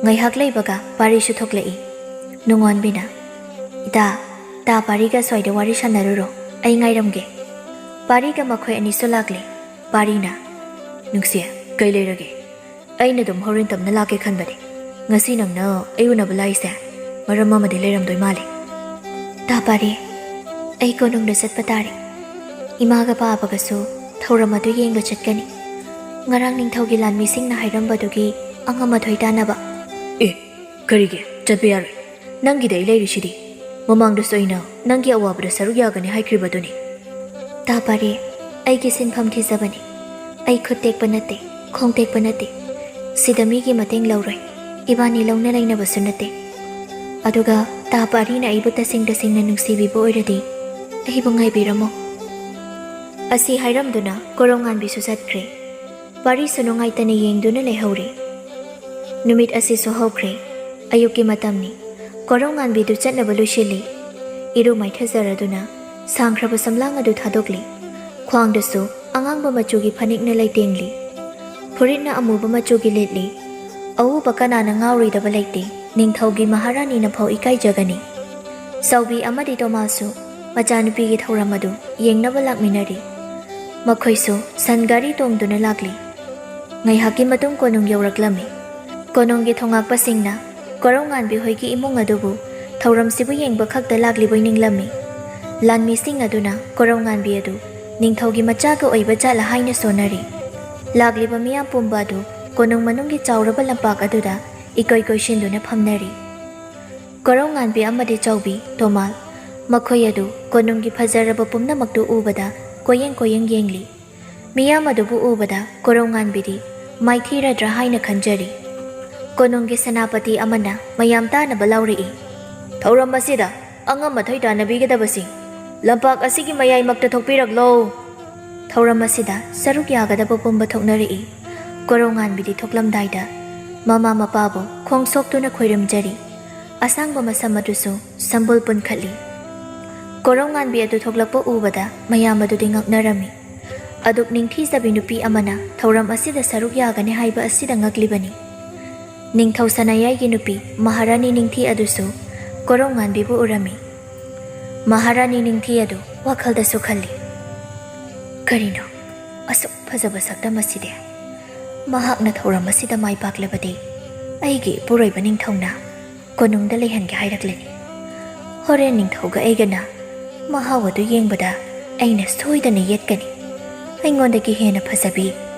ꯉꯥꯏꯍꯥꯛ ꯂꯩꯕꯒ ꯄꯥꯔꯤꯁꯨ ꯊꯣꯛꯂꯛꯏ꯫ ꯅꯨꯡꯉꯣꯟꯕꯤꯅ, "ꯏꯇꯥ, ꯇꯥ ꯄꯥꯔꯤꯒ ꯁ꯭ꯋꯥꯏꯗ ꯋꯥꯔꯤ ꯁꯥꯟꯅꯔꯨꯔꯣ, ꯑꯩ ꯉꯥꯏꯔꯝꯒꯦ꯫" ꯄꯥꯔꯤꯒ ꯃꯈꯣꯏ ꯑꯅꯤꯁꯨ ꯂꯥꯛꯂꯤ꯫ ꯄꯥꯔꯤꯅ, "ꯅꯨꯡꯁꯤ, ꯀꯩ ꯂꯩꯔꯒꯦ? ꯑꯩꯅ ꯑꯗꯨꯝ ꯍꯣꯔꯦꯟ ꯇꯞꯅ ꯂꯥꯛꯀꯦ ꯈꯟꯕꯅꯦ꯫ ꯉꯁꯤ ꯅꯪꯅ ꯑꯩ ꯎꯅꯕ ꯂꯥꯛꯏꯁꯦ ꯃꯔꯝ ꯑꯃꯗꯤ ꯂꯩꯔꯝꯗꯣꯏ ꯃꯥꯜꯂꯦ꯫" "ꯇꯥ ꯄꯥꯔꯤ, ꯑꯩ ꯀꯣꯅꯨꯡꯗ ꯆꯠꯄ ꯇꯥꯔꯦ꯫ ꯏꯃꯥꯒ ꯄꯥꯕꯒꯁꯨ ꯊꯧꯔꯝ ꯑꯗꯨ ꯌꯦꯡꯕ ꯆꯠꯀꯅꯤ꯫ ꯉꯔꯥꯡ ꯅꯤꯡꯊꯧꯒꯤ ꯂꯥꯟꯃꯤꯁꯤꯡꯅ ꯍꯥꯏꯔꯝꯕꯗꯨꯒꯤ ꯑꯉꯝ ꯑꯊꯣꯏ ꯇꯥꯟꯅꯕ꯫ ꯑꯦ, ꯀꯔꯤꯒꯤ? ꯆꯠꯄ ꯌꯥꯔꯣꯏ꯫ ꯅꯪꯒꯤꯗ ꯑꯩ ꯂꯩꯔꯤꯁꯤꯗꯤ꯫ ꯃꯃꯥꯡꯗꯁꯨ ꯑꯩꯅ ꯅꯪꯒꯤ ꯑꯋꯥꯕꯗ ꯁꯔꯨꯛ ꯌꯥꯒꯅꯤ ꯍꯥꯏꯈ꯭ꯔꯤꯕꯗꯨꯅꯤ꯫ ꯇꯥ ꯄꯥꯔꯤ, ꯑꯩꯒꯤ ꯁꯤꯟꯐꯝ ꯊꯤꯖꯕꯅꯤ꯫ ꯑꯩ ꯈꯨꯠ ꯇꯦꯛꯄ ꯅꯠꯇꯦ, ꯈꯣꯡ ꯇꯦꯛꯄ ꯅꯠꯇꯦ꯫ ꯁꯤꯗ ꯃꯤꯒꯤ ꯃꯇꯦꯡ ꯂꯧꯔꯣꯏ꯫ ꯏꯕꯥꯅꯤ ꯂꯧꯅ ꯂꯩꯅꯕꯁꯨ ꯅꯠꯇꯦ꯫ ꯑꯗꯨꯒ ꯇꯥ ꯄꯥꯔꯤꯅ ꯑꯩꯕꯨ ꯇꯁꯦꯡ ꯇꯁꯦꯡꯅ ꯅꯨꯡꯁꯤꯕꯤꯕ ꯑꯣꯏꯔꯗꯤ ꯑꯩꯕꯨ ꯉꯥꯏꯕꯤꯔꯝꯃꯣ꯫ ꯑꯁꯤ ꯍꯥꯏꯔꯝꯗꯨꯅ ꯀꯣꯔꯧꯉꯥꯟꯕꯤꯁꯨ ꯆꯠꯈ꯭ꯔꯦ꯫ ꯄꯥꯔꯤꯁꯨ ꯅꯨꯡꯉꯥꯏꯇꯅ ꯌꯦꯡꯗꯨꯅ ꯂꯩꯍꯧꯔꯤ꯫ ꯅꯨꯃꯤꯠ ꯑꯁꯤꯁꯨ ꯍꯧꯈ꯭ꯔꯦ꯫ ꯑꯌꯨꯛꯀꯤ ꯃꯇꯝꯅꯤ꯫ ꯀꯣꯔꯧꯉꯥꯟꯕꯤꯗꯨ ꯆꯠꯅꯕ ꯂꯣꯏꯁꯤꯜꯂꯤ꯫ ꯏꯔꯨ ꯃꯥꯏꯊꯖꯔꯗꯨꯅ ꯁꯥꯡꯈ꯭ꯔꯕ ꯁꯝꯂꯥꯡ ꯑꯗꯨ ꯊꯥꯗꯣꯛꯂꯤ꯫ ꯈ꯭ꯋꯥꯡꯗꯁꯨ ꯑꯉꯥꯡꯕ ꯃꯆꯨꯒꯤ ꯐꯅꯦꯛꯅ ꯂꯩꯇꯦꯡꯂꯤ꯫ ꯐꯨꯔꯤꯠꯅ ꯑꯃꯨꯕ ꯃꯆꯨꯒꯤ ꯂꯤꯠꯂꯤ꯫ ꯑꯎꯕ ꯀꯅꯥꯅ ꯉꯥꯎꯔꯣꯏꯗꯕ ꯂꯩꯇꯦ꯫ ꯅꯤꯡꯊꯧꯒꯤ ꯃꯍꯥꯔꯥꯅꯤꯅ ꯐꯥꯎ ꯏꯀꯥꯏꯖꯒꯅꯤ꯫ ꯆꯥꯎꯕꯤ ꯑꯃꯗꯤ ꯇꯣꯃꯥꯁꯨ ꯃꯆꯥꯅꯨꯄꯤꯒꯤ ꯊꯧꯔꯝ ꯑꯗꯨ ꯌꯦꯡꯅꯕ ꯂꯥꯛꯃꯤꯟꯅꯔꯤ꯫ ꯃꯈꯣꯏꯁꯨ ꯁꯟ ꯒꯥꯔꯤ ꯇꯣꯡꯗꯨꯅ ꯂꯥꯛꯂꯤ꯫ ꯉꯥꯏꯍꯥꯛꯀꯤ ꯃꯇꯨꯡ ꯀꯣꯅꯨꯡ ꯌꯧꯔꯛꯂꯝꯃꯤ꯫ ꯀꯣꯅꯨꯡꯒꯤ ꯊꯣꯉꯥꯛꯄꯁꯤꯡꯅ ꯀꯣꯔꯧꯉꯥꯟꯕꯤ ꯍꯣꯏꯒꯤ ꯏꯃꯨꯡ ꯑꯗꯨꯕꯨ ꯊꯧꯔꯝꯁꯤꯕꯨ ꯌꯦꯡꯕ ꯈꯛꯇ ꯂꯥꯛꯂꯤꯕꯣꯏ ꯅꯤꯡꯂꯝꯃꯤ꯫ ꯂꯥꯟꯃꯤꯁꯤꯡ ꯑꯗꯨꯅ ꯀꯣꯔꯧꯉꯥꯟꯕꯤ ꯑꯗꯨ ꯅꯤꯡꯊꯧꯒꯤ ꯃꯆꯥꯒ ꯑꯣꯏꯕ ꯖꯥꯠꯂ ꯍꯥꯏꯅ ꯁꯣꯟꯅꯔꯤ꯫ ꯂꯥꯛꯂꯤꯕ ꯃꯤꯌꯥꯝ ꯄꯨꯝꯕ ꯑꯗꯨ ꯀꯣꯅꯨꯡ ꯃꯅꯨꯡꯒꯤ ꯆꯥꯎꯔꯕ ꯂꯝꯄꯥꯛ ꯑꯗꯨꯗ ꯏꯀꯣꯏ ꯀꯣꯏꯁꯤꯟꯗꯨꯅ ꯐꯝꯅꯔꯤ꯫ ꯀꯣꯔꯧꯉꯥꯟꯕꯤ ꯑꯃꯗꯤ ꯆꯥꯎꯕꯤ ꯇꯣꯃꯥꯜ, ꯃꯈꯣꯏ ꯑꯗꯨ ꯀꯣꯅꯨꯡꯒꯤ ꯐꯖꯔꯕ ꯄꯨꯝꯅꯃꯛꯇꯨ ꯎꯕꯗ ꯀꯣꯏꯌꯦꯡ ꯀꯣꯏꯌꯦꯡ ꯌꯦꯡꯂꯤ꯫ ꯃꯤꯌꯥꯝ ꯑꯗꯨꯕꯨ ꯎꯕꯗ ꯀꯣꯔꯧꯉꯥꯟꯕꯤꯗꯤ ꯃꯥꯏꯊꯤꯔꯗ꯭ꯔꯥ ꯍꯥꯏꯅ ꯈꯟꯖꯔꯤ꯫ ꯀꯣꯅꯨꯡꯒꯤ ꯁꯦꯅꯥꯄꯇꯤ ꯑꯃꯅ ꯃꯌꯥꯝ ꯇꯥꯅꯕ ꯂꯥꯎꯔꯛꯏ, "ꯊꯧꯔꯝ ꯑꯁꯤꯗ ꯑꯉꯝ ꯑꯊꯣꯏ ꯇꯥꯟꯅꯕꯤꯒꯗꯕꯁꯤꯡ ꯂꯝꯄꯥꯛ ꯑꯁꯤꯒꯤ ꯃꯌꯥꯏꯃꯛꯇ ꯊꯣꯛꯄꯤꯔꯛꯂꯣ!" ꯊꯧꯔꯝ ꯑꯁꯤꯗ ꯁꯔꯨꯛ ꯌꯥꯒꯗꯕ ꯄꯨꯝꯕ ꯊꯣꯛꯅꯔꯛꯏ꯫ ꯀꯣꯔꯧꯉꯥꯟꯕꯤꯗꯤ ꯊꯣꯛꯂꯝꯗꯥꯏꯗ ꯃꯃꯥ ꯃꯄꯥꯕꯨ ꯈꯣꯡ ꯁꯣꯛꯇꯨꯅ ꯈꯣꯏꯔꯝꯖꯔꯤ꯫ ꯑꯁꯥꯡꯕ ꯃꯁꯝ ꯑꯗꯨꯁꯨ ꯁꯝꯕꯨꯜ ꯄꯨꯟꯈꯠꯂꯤ꯫ ꯀꯣꯔꯧꯉꯥꯟꯕꯤ ꯑꯗꯨ ꯊꯣꯛꯂꯛꯄ ꯎꯕꯗ ꯃꯌꯥꯝ ꯑꯗꯨꯗꯤ ꯉꯛꯅꯔꯝꯃꯤ꯫ ꯑꯗꯨꯛ ꯅꯤꯡꯊꯤꯖꯕꯤ ꯅꯨꯄꯤ ꯑꯃꯅ ꯊꯧꯔꯝ ꯑꯁꯤꯗ ꯁꯔꯨꯛ ꯌꯥꯒꯅꯤ ꯍꯥꯏꯕ ꯑꯁꯤꯗ ꯉꯛꯂꯤꯕꯅꯤ꯫ ꯅꯤꯡꯊꯧ ꯁꯅꯥꯌꯥꯏꯒꯤ ꯅꯨꯄꯤ ꯃꯍꯥꯔꯥꯅꯤ ꯅꯤꯡꯊꯤ ꯑꯗꯨꯁꯨ ꯀꯣꯔꯧꯉꯥꯟꯕꯤꯕꯨ ꯎꯔꯝꯃꯤ꯫ ꯃꯍꯥꯔꯥꯅꯤ ꯅꯤꯡꯊꯤ ꯑꯗꯨ ꯋꯥꯈꯜꯗꯁꯨ ꯈꯜꯂꯤ, "ꯀꯔꯤꯅꯣ ꯑꯁꯨꯛ ꯐꯖꯕ ꯁꯛꯇꯝ ꯑꯁꯤꯗꯤ? ꯃꯍꯥꯛꯅ ꯊꯧꯔꯝ ꯑꯁꯤꯗ ꯃꯥꯏ ꯄꯥꯛꯂꯕꯗꯤ ꯑꯩꯒꯤ ꯏꯄꯨꯔꯣꯏꯕ ꯅꯤꯡꯊꯧꯅ ꯀꯣꯅꯨꯡꯗ ꯂꯩꯍꯟꯒꯦ ꯍꯥꯏꯔꯛꯂꯅꯤ꯫ ꯍꯣꯔꯦꯟ ꯅꯤꯡꯊꯧꯒ ꯑꯩꯒꯅ ꯃꯍꯥꯎ ꯑꯗꯨ ꯌꯦꯡꯕꯗ ꯑꯩꯅ ꯁꯣꯏꯗꯅ ꯌꯦꯠꯀꯅꯤ꯫ ꯑꯩꯉꯣꯟꯗꯒꯤ ꯍꯦꯟꯅ ꯐꯖꯕꯤ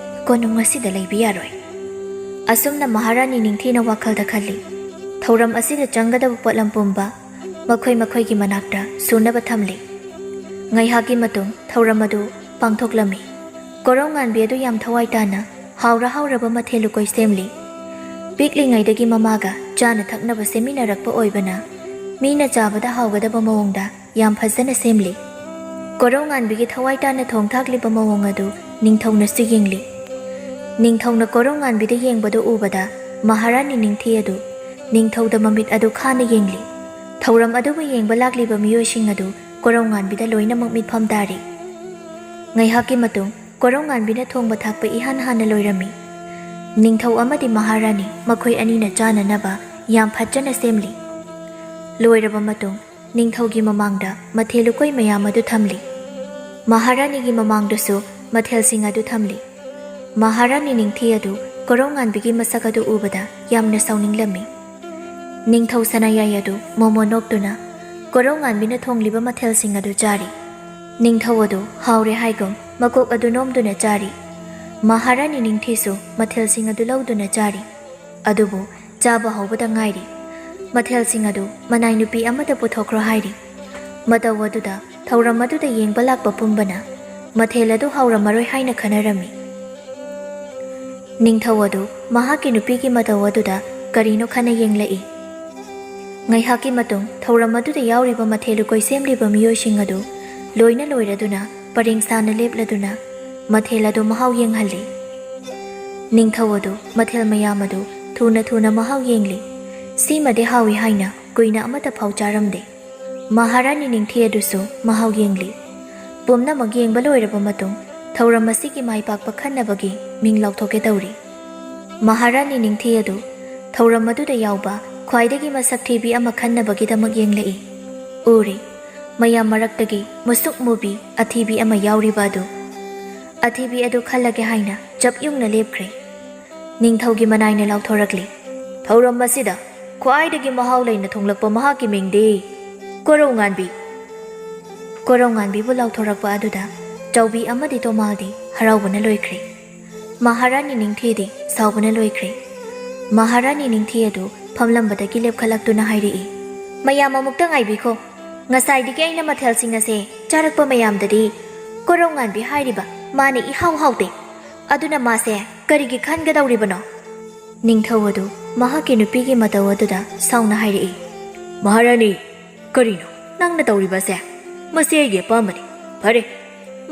ꯀꯣꯅꯨꯡ ꯑꯁꯤꯗ ꯂꯩꯕ ꯌꯥꯔꯣꯏ꯫" ꯑꯁꯨꯝꯅ ꯃꯍꯥꯔꯥꯅꯤ ꯅꯤꯡꯊꯤꯅ ꯋꯥꯈꯜꯗ ꯈꯜꯂꯤ꯫ ꯊꯧꯔꯝ ꯑꯁꯤꯗ ꯆꯪꯒꯗꯕ ꯄꯣꯠꯂꯝ ꯄꯨꯝꯕ ꯃꯈꯣꯏ ꯃꯈꯣꯏꯒꯤ ꯃꯅꯥꯛꯇ ꯁꯨꯅꯕ ꯊꯝꯂꯤ꯫ ꯉꯥꯏꯍꯥꯛꯀꯤ ꯃꯇꯨꯡ ꯊꯧꯔꯝ ꯑꯗꯨ ꯄꯥꯡꯊꯣꯛꯂꯝꯃꯤ꯫ ꯀꯣꯔꯧꯉꯥꯟꯕꯤ ꯑꯗꯨ ꯌꯥꯝ ꯊꯋꯥꯏ ꯇꯥꯅ ꯍꯥꯎꯔ ꯍꯥꯎꯔꯕ ꯃꯊꯦꯜ ꯂꯨꯀꯣꯏ ꯁꯦꯝꯂꯤ꯫ ꯄꯤꯛꯂꯤꯉꯩꯗꯒꯤ ꯃꯃꯥꯒ ꯆꯥꯅ ꯊꯛꯅꯕ ꯁꯦꯝꯃꯤꯟꯅꯔꯛꯄ ꯑꯣꯏꯕꯅ ꯃꯤꯅ ꯆꯥꯕꯗ ꯍꯥꯎꯒꯗꯕ ꯃꯑꯣꯡꯗ ꯌꯥꯝ ꯐꯖꯅ ꯁꯦꯝꯂꯤ꯫ ꯀꯣꯔꯧꯉꯥꯟꯕꯤꯒꯤ ꯊꯋꯥꯏ ꯇꯥꯅ ꯊꯣꯡ ꯊꯥꯛꯂꯤꯕ ꯃꯑꯣꯡ ꯑꯗꯨ ꯅꯤꯡꯊꯧꯅꯁꯨ ꯌꯦꯡꯂꯤ꯫ ꯅꯤꯡꯊꯧꯅ ꯀꯣꯔꯧꯉꯥꯟꯕꯤꯗ ꯌꯦꯡꯕꯗꯨ ꯎꯕꯗ ꯃꯍꯥꯔꯥꯅꯤ ꯅꯤꯡꯊꯤ ꯑꯗꯨ ꯅꯤꯡꯊꯧꯗ ꯃꯃꯤꯠ ꯑꯗꯨ ꯈꯥꯅ ꯌꯦꯡꯂꯤ꯫ ꯊꯧꯔꯝ ꯑꯗꯨꯕꯨ ꯌꯦꯡꯕ ꯂꯥꯛꯂꯤꯕ ꯃꯤꯑꯣꯏꯁꯤꯡ ꯑꯗꯨ ꯀꯣꯔꯧꯉꯥꯟꯕꯤꯗ ꯂꯣꯏꯅꯃꯛ ꯃꯤꯠꯐꯝ ꯇꯥꯔꯤ꯫ ꯉꯥꯏꯍꯥꯛꯀꯤ ꯃꯇꯨꯡ ꯀꯣꯔꯧꯉꯥꯟꯕꯤꯅ ꯊꯣꯡꯕ ꯊꯥꯛꯄ ꯏꯍꯥꯟ ꯍꯥꯟꯅ ꯂꯣꯏꯔꯝꯃꯤ꯫ ꯅꯤꯡꯊꯧ ꯑꯃꯗꯤ ꯃꯍꯥꯔꯥꯅꯤ ꯃꯈꯣꯏ ꯑꯅꯤꯅ ꯆꯥꯅꯅꯕ ꯌꯥꯝ ꯐꯖꯅ ꯁꯦꯝꯂꯤ꯫ ꯂꯣꯏꯔꯕ ꯃꯇꯨꯡ ꯅꯤꯡꯊꯧꯒꯤ ꯃꯃꯥꯡꯗ ꯃꯊꯦꯜ ꯂꯨꯀꯣꯏ ꯃꯌꯥꯝ ꯑꯗꯨ ꯊꯝꯂꯤ꯫ ꯃꯍꯥꯔꯥꯅꯤꯒꯤ ꯃꯃꯥꯡꯗꯁꯨ ꯃꯊꯦꯜꯁꯤꯡ ꯑꯗꯨ ꯊꯝꯂꯤ꯫ ꯃꯍꯥꯔꯥꯅꯤ ꯅꯤꯡꯊꯤ ꯑꯗꯨ ꯀꯣꯔꯧꯉꯥꯟꯕꯤꯒꯤ ꯃꯁꯛ ꯑꯗꯨ ꯎꯕꯗ ꯌꯥꯝꯅ ꯁꯥꯎꯅꯤꯡꯂꯝꯃꯤ꯫ ꯅꯤꯡꯊꯧ ꯁꯅꯥꯌꯥꯏ ꯑꯗꯨ ꯃꯣꯃꯣ ꯅꯣꯛꯇꯨꯅ ꯀꯣꯔꯧꯉꯥꯟꯕꯤꯅ ꯊꯣꯡꯂꯤꯕ ꯃꯊꯦꯜꯁꯤꯡ ꯑꯗꯨ ꯆꯥꯔꯤ꯫ ꯅꯤꯡꯊꯧ ꯑꯗꯨ ꯍꯥꯎꯔꯦ ꯍꯥꯏꯒꯨꯝ ꯃꯀꯣꯛ ꯑꯗꯨ ꯅꯣꯝꯗꯨꯅ ꯆꯥꯔꯤ꯫ ꯃꯍꯥꯔꯥꯅꯤ ꯅꯤꯡꯊꯤꯁꯨ ꯃꯊꯦꯜꯁꯤꯡ ꯑꯗꯨ ꯂꯧꯗꯨꯅ ꯆꯥꯔꯤ꯫ ꯑꯗꯨꯕꯨ ꯆꯥꯕ ꯍꯧꯕꯗ ꯉꯥꯏꯔꯤ꯫ ꯃꯊꯦꯜꯁꯤꯡ ꯑꯗꯨ ꯃꯅꯥꯏ ꯅꯨꯄꯤ ꯑꯃꯗ ꯄꯨꯊꯣꯛꯈ꯭ꯔꯣ ꯍꯥꯏꯔꯤ꯫ ꯃꯇꯧ ꯑꯗꯨꯗ ꯊꯧꯔꯝ ꯑꯗꯨꯗ ꯌꯦꯡꯕ ꯂꯥꯛꯄ ꯄꯨꯝꯕꯅ ꯃꯊꯦꯜ ꯑꯗꯨ ꯍꯥꯎꯔꯝꯃꯔꯣꯏ ꯍꯥꯏꯅ ꯈꯟꯅꯔꯝꯃꯤ꯫ ꯅꯤꯡꯊꯧ ꯑꯗꯨ ꯃꯍꯥꯛꯀꯤ ꯅꯨꯄꯤꯒꯤ ꯃꯇꯧ ꯑꯗꯨꯗ ꯀꯔꯤꯅꯣ ꯈꯟꯅ ꯌꯦꯡꯂꯛꯏ꯫ ꯉꯥꯏꯍꯥꯛꯀꯤ ꯃꯇꯨꯡ ꯊꯧꯔꯝ ꯑꯗꯨꯗ ꯌꯥꯎꯔꯤꯕ ꯃꯊꯦꯜ ꯂꯨꯀꯣꯏ ꯁꯦꯝꯂꯤꯕ ꯃꯤꯑꯣꯏꯁꯤꯡ ꯑꯗꯨ ꯂꯣꯏꯅ ꯂꯣꯏꯔꯗꯨꯅ ꯄꯔꯦꯡ ꯁꯥꯅ ꯂꯦꯞꯂꯗꯨꯅ ꯃꯊꯦꯜ ꯑꯗꯨ ꯃꯍꯥꯎ ꯌꯦꯡꯍꯜꯂꯤ꯫ ꯅꯤꯡꯊꯧ ꯑꯗꯨ ꯃꯊꯦꯜ ꯃꯌꯥꯝ ꯑꯗꯨ ꯊꯨꯅ ꯊꯨꯅ ꯃꯍꯥꯎ ꯌꯦꯡꯂꯤ꯫ ꯁꯤꯃꯗꯤ ꯍꯥꯎꯏ ꯍꯥꯏꯅ ꯀꯨꯏꯅ ꯑꯃꯠꯇ ꯐꯥꯎ ꯆꯥꯔꯝꯗꯦ꯫ ꯃꯍꯥꯔꯥꯅꯤ ꯅꯤꯡꯊꯤ ꯑꯗꯨꯁꯨ ꯃꯍꯥꯎ ꯌꯦꯡꯂꯤ꯫ ꯄꯨꯝꯅꯃꯛ ꯌꯦꯡꯕ ꯂꯣꯏꯔꯕ ꯃꯇꯨꯡ ꯊꯧꯔꯝ ꯑꯁꯤꯒꯤ ꯃꯥꯏ ꯄꯥꯛꯄ ꯈꯟꯅꯕꯒꯤ ꯃꯤꯡ ꯂꯥꯎꯊꯣꯛꯀꯦ ꯇꯧꯔꯤ꯫ ꯃꯍꯥꯔꯥꯅꯤ ꯅꯤꯡꯊꯤ ꯑꯗꯨ ꯊꯧꯔꯝ ꯑꯗꯨꯗ ꯌꯥꯎꯕ ꯈ꯭ꯋꯥꯏꯗꯒꯤ ꯃꯁꯛ ꯊꯤꯕꯤ ꯑꯃ ꯈꯟꯅꯕꯒꯤꯗꯃꯛ ꯌꯦꯡꯂꯛꯏ꯫ ꯎꯔꯤ꯫ ꯃꯌꯥꯝ ꯃꯔꯛꯇꯒꯤ ꯃꯨꯁꯨꯛ ꯃꯨꯕꯤ ꯑꯊꯤꯕꯤ ꯑꯃ ꯌꯥꯎꯔꯤꯕ ꯑꯗꯨ꯫ ꯑꯊꯤꯕꯤ ꯑꯗꯨ ꯈꯜꯂꯒꯦ ꯍꯥꯏꯅ ꯆꯞ ꯌꯨꯡꯅ ꯂꯦꯞꯈ꯭ꯔꯦ꯫ ꯅꯤꯡꯊꯧꯒꯤ ꯃꯅꯥꯏꯅ ꯂꯥꯎꯊꯣꯔꯛꯂꯤ, "ꯊꯧꯔꯝ ꯑꯁꯤꯗ ꯈ꯭ꯋꯥꯏꯗꯒꯤ ꯃꯍꯥꯎ ꯂꯩꯅ ꯊꯣꯡꯂꯛꯄ ꯃꯍꯥꯛꯀꯤ ꯃꯤꯡꯗꯤ ꯀꯣꯔꯧꯉꯥꯟꯕꯤ!" ꯀꯣꯔꯧꯉꯥꯟꯕꯤꯕꯨ ꯂꯥꯎꯊꯣꯔꯛꯄ ꯑꯗꯨꯗ ꯆꯥꯎꯕꯤ ꯑꯃꯗꯤ ꯇꯣꯃꯥꯜꯗꯤ ꯍꯔꯥꯎꯕꯅ ꯂꯣꯏꯈ꯭ꯔꯦ꯫ ꯃꯍꯥꯔꯥꯅꯤ ꯅꯤꯡꯊꯤꯗꯤ ꯁꯥꯎꯕꯅ ꯂꯣꯏꯈ꯭ꯔꯦ꯫ ꯃꯍꯥꯔꯥꯅꯤ ꯅꯤꯡꯊꯤ ꯑꯗꯨ ꯐꯝꯂꯝꯕꯗꯒꯤ ꯂꯦꯞꯈꯠꯂꯛꯇꯨꯅ ꯍꯥꯏꯔꯛꯏ, "ꯃꯌꯥꯝ ꯑꯃꯨꯛꯇ ꯉꯥꯏꯕꯤꯈꯣ꯫ ꯉꯁꯥꯏꯗꯒꯤ ꯑꯩꯅ ꯃꯊꯦꯜꯁꯤꯡ ꯑꯁꯦ ꯆꯥꯔꯛꯄ ꯃꯌꯥꯝꯗꯗꯤ ꯀꯣꯔꯧꯉꯥꯟꯕꯤ ꯍꯥꯏꯔꯤꯕ ꯃꯥꯅ ꯏꯍꯥꯎ ꯍꯥꯎꯇꯦ꯫ ꯑꯗꯨꯅ ꯃꯥꯁꯦ ꯀꯔꯤꯒꯤ ꯈꯟꯒꯗꯧꯔꯤꯕꯅꯣ?" ꯅꯤꯡꯊꯧ ꯑꯗꯨ ꯃꯍꯥꯛꯀꯤ ꯅꯨꯄꯤꯒꯤ ꯃꯇꯧ ꯑꯗꯨꯗ ꯁꯥꯎꯅ ꯍꯥꯏꯔꯛꯏ, "ꯃꯍꯥꯔꯥꯅꯤ, ꯀꯔꯤꯅꯣ ꯅꯪꯅ ꯇꯧꯔꯤꯕꯁꯦ? ꯃꯁꯤ ꯑꯩꯒꯤ ꯑꯄꯥꯝꯕꯅꯤ꯫ ꯐꯔꯦ,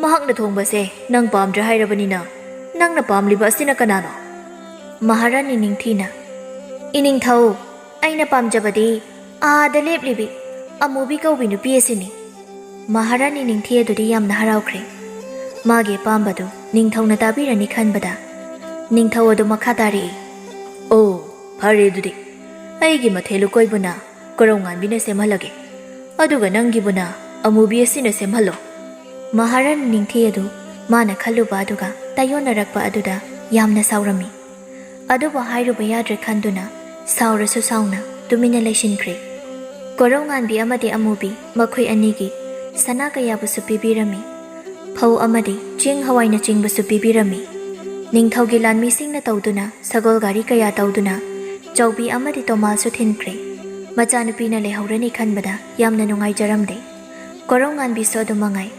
ꯃꯍꯥꯛꯅ ꯊꯣꯡꯕꯁꯦ ꯅꯪ ꯄꯥꯝꯗ꯭ꯔꯦ ꯍꯥꯏꯔꯕꯅꯤꯅ, ꯅꯪꯅ ꯄꯥꯝꯂꯤꯕ ꯑꯁꯤꯅ ꯀꯅꯥꯅꯣ?" ꯃꯍꯥꯔꯥꯅꯤ ꯅꯤꯡꯊꯤꯅ, "ꯏꯅꯤꯡꯊꯧ, ꯑꯩꯅ ꯄꯥꯝꯖꯕꯗꯤ ꯑꯥꯗ ꯂꯦꯞꯂꯤꯕꯤ ꯑꯃꯨꯕꯤ ꯀꯧꯕꯤ ꯅꯨꯄꯤ ꯑꯁꯤꯅꯤ꯫" ꯃꯍꯥꯔꯥꯅꯤ ꯅꯤꯡꯊꯤ ꯑꯗꯨꯗꯤ ꯌꯥꯝꯅ ꯍꯔꯥꯎꯈ꯭ꯔꯦ꯫ ꯃꯥꯒꯤ ꯑꯄꯥꯝꯕꯗꯨ ꯅꯤꯡꯊꯧꯅ ꯇꯥꯕꯤꯔꯅꯤ ꯈꯟꯕꯗ, ꯅꯤꯡꯊꯧ ꯑꯗꯨ ꯃꯈꯥ ꯇꯥꯔꯛꯏ, "ꯑꯣ, ꯐꯔꯦ ꯑꯗꯨꯗꯤ꯫ ꯑꯩꯒꯤ ꯃꯊꯦꯜ ꯂꯨꯀꯣꯏꯕꯨꯅ ꯀꯣꯔꯧꯉꯥꯟꯕꯤꯅ ꯁꯦꯝꯍꯜꯂꯒꯦ꯫ ꯑꯗꯨꯒ ꯅꯪꯒꯤꯕꯨꯅ ꯑꯃꯨꯕꯤ ꯑꯁꯤꯅ ꯁꯦꯝꯍꯜꯂꯣ꯫" ꯃꯍꯥꯔꯥꯅꯤ ꯅꯤꯡꯊꯤ ꯑꯗꯨ ꯃꯥꯅ ꯈꯜꯂꯨꯕ ꯑꯗꯨꯒ ꯇꯥꯏꯌꯣꯟꯅꯔꯛꯄ ꯑꯗꯨꯗ ꯌꯥꯝꯅ ꯁꯥꯎꯔꯝꯃꯤ꯫ ꯑꯗꯨꯕꯨ ꯍꯥꯏꯔꯨꯕ ꯌꯥꯗ꯭ꯔꯦ ꯈꯟꯗꯨꯅ ꯁꯥꯎꯔꯁꯨ ꯁꯥꯎꯅ ꯇꯨꯃꯤꯟꯅ ꯂꯩꯁꯤꯟꯈ꯭ꯔꯦ꯫ ꯀꯣꯔꯧꯉꯥꯟꯕꯤ ꯑꯃꯗꯤ ꯑꯃꯨꯕꯤ ꯃꯈꯣꯏ ꯑꯅꯤꯒꯤ ꯁꯅꯥ ꯀꯌꯥꯕꯨꯁꯨ ꯄꯤꯕꯤꯔꯝꯃꯤ꯫ ꯐꯧ ꯑꯃꯗꯤ ꯆꯦꯡ ꯍꯋꯥꯏꯅꯆꯤꯡꯕꯁꯨ ꯄꯤꯕꯤꯔꯝꯃꯤ꯫ ꯅꯤꯡꯊꯧꯒꯤ ꯂꯥꯟꯃꯤꯁꯤꯡꯅ ꯇꯧꯗꯨꯅ ꯁꯒꯣꯜ ꯒꯥꯔꯤ ꯀꯌꯥ ꯇꯧꯗꯨꯅ ꯆꯧꯕꯤ ꯑꯃꯗꯤ ꯇꯣꯃꯥꯜꯁꯨ ꯊꯤꯟꯈ꯭ꯔꯦ꯫ ꯃꯆꯥꯅꯨꯄꯤꯅ ꯂꯩꯍꯧꯔꯅꯤ ꯈꯟꯕꯗ ꯌꯥꯝꯅ ꯅꯨꯡꯉꯥꯏꯖꯔꯝꯗꯦ꯫ ꯀꯣꯔꯧꯉꯥꯟꯕꯤꯁꯨ ꯑꯗꯨ ꯃꯉꯥꯏ꯫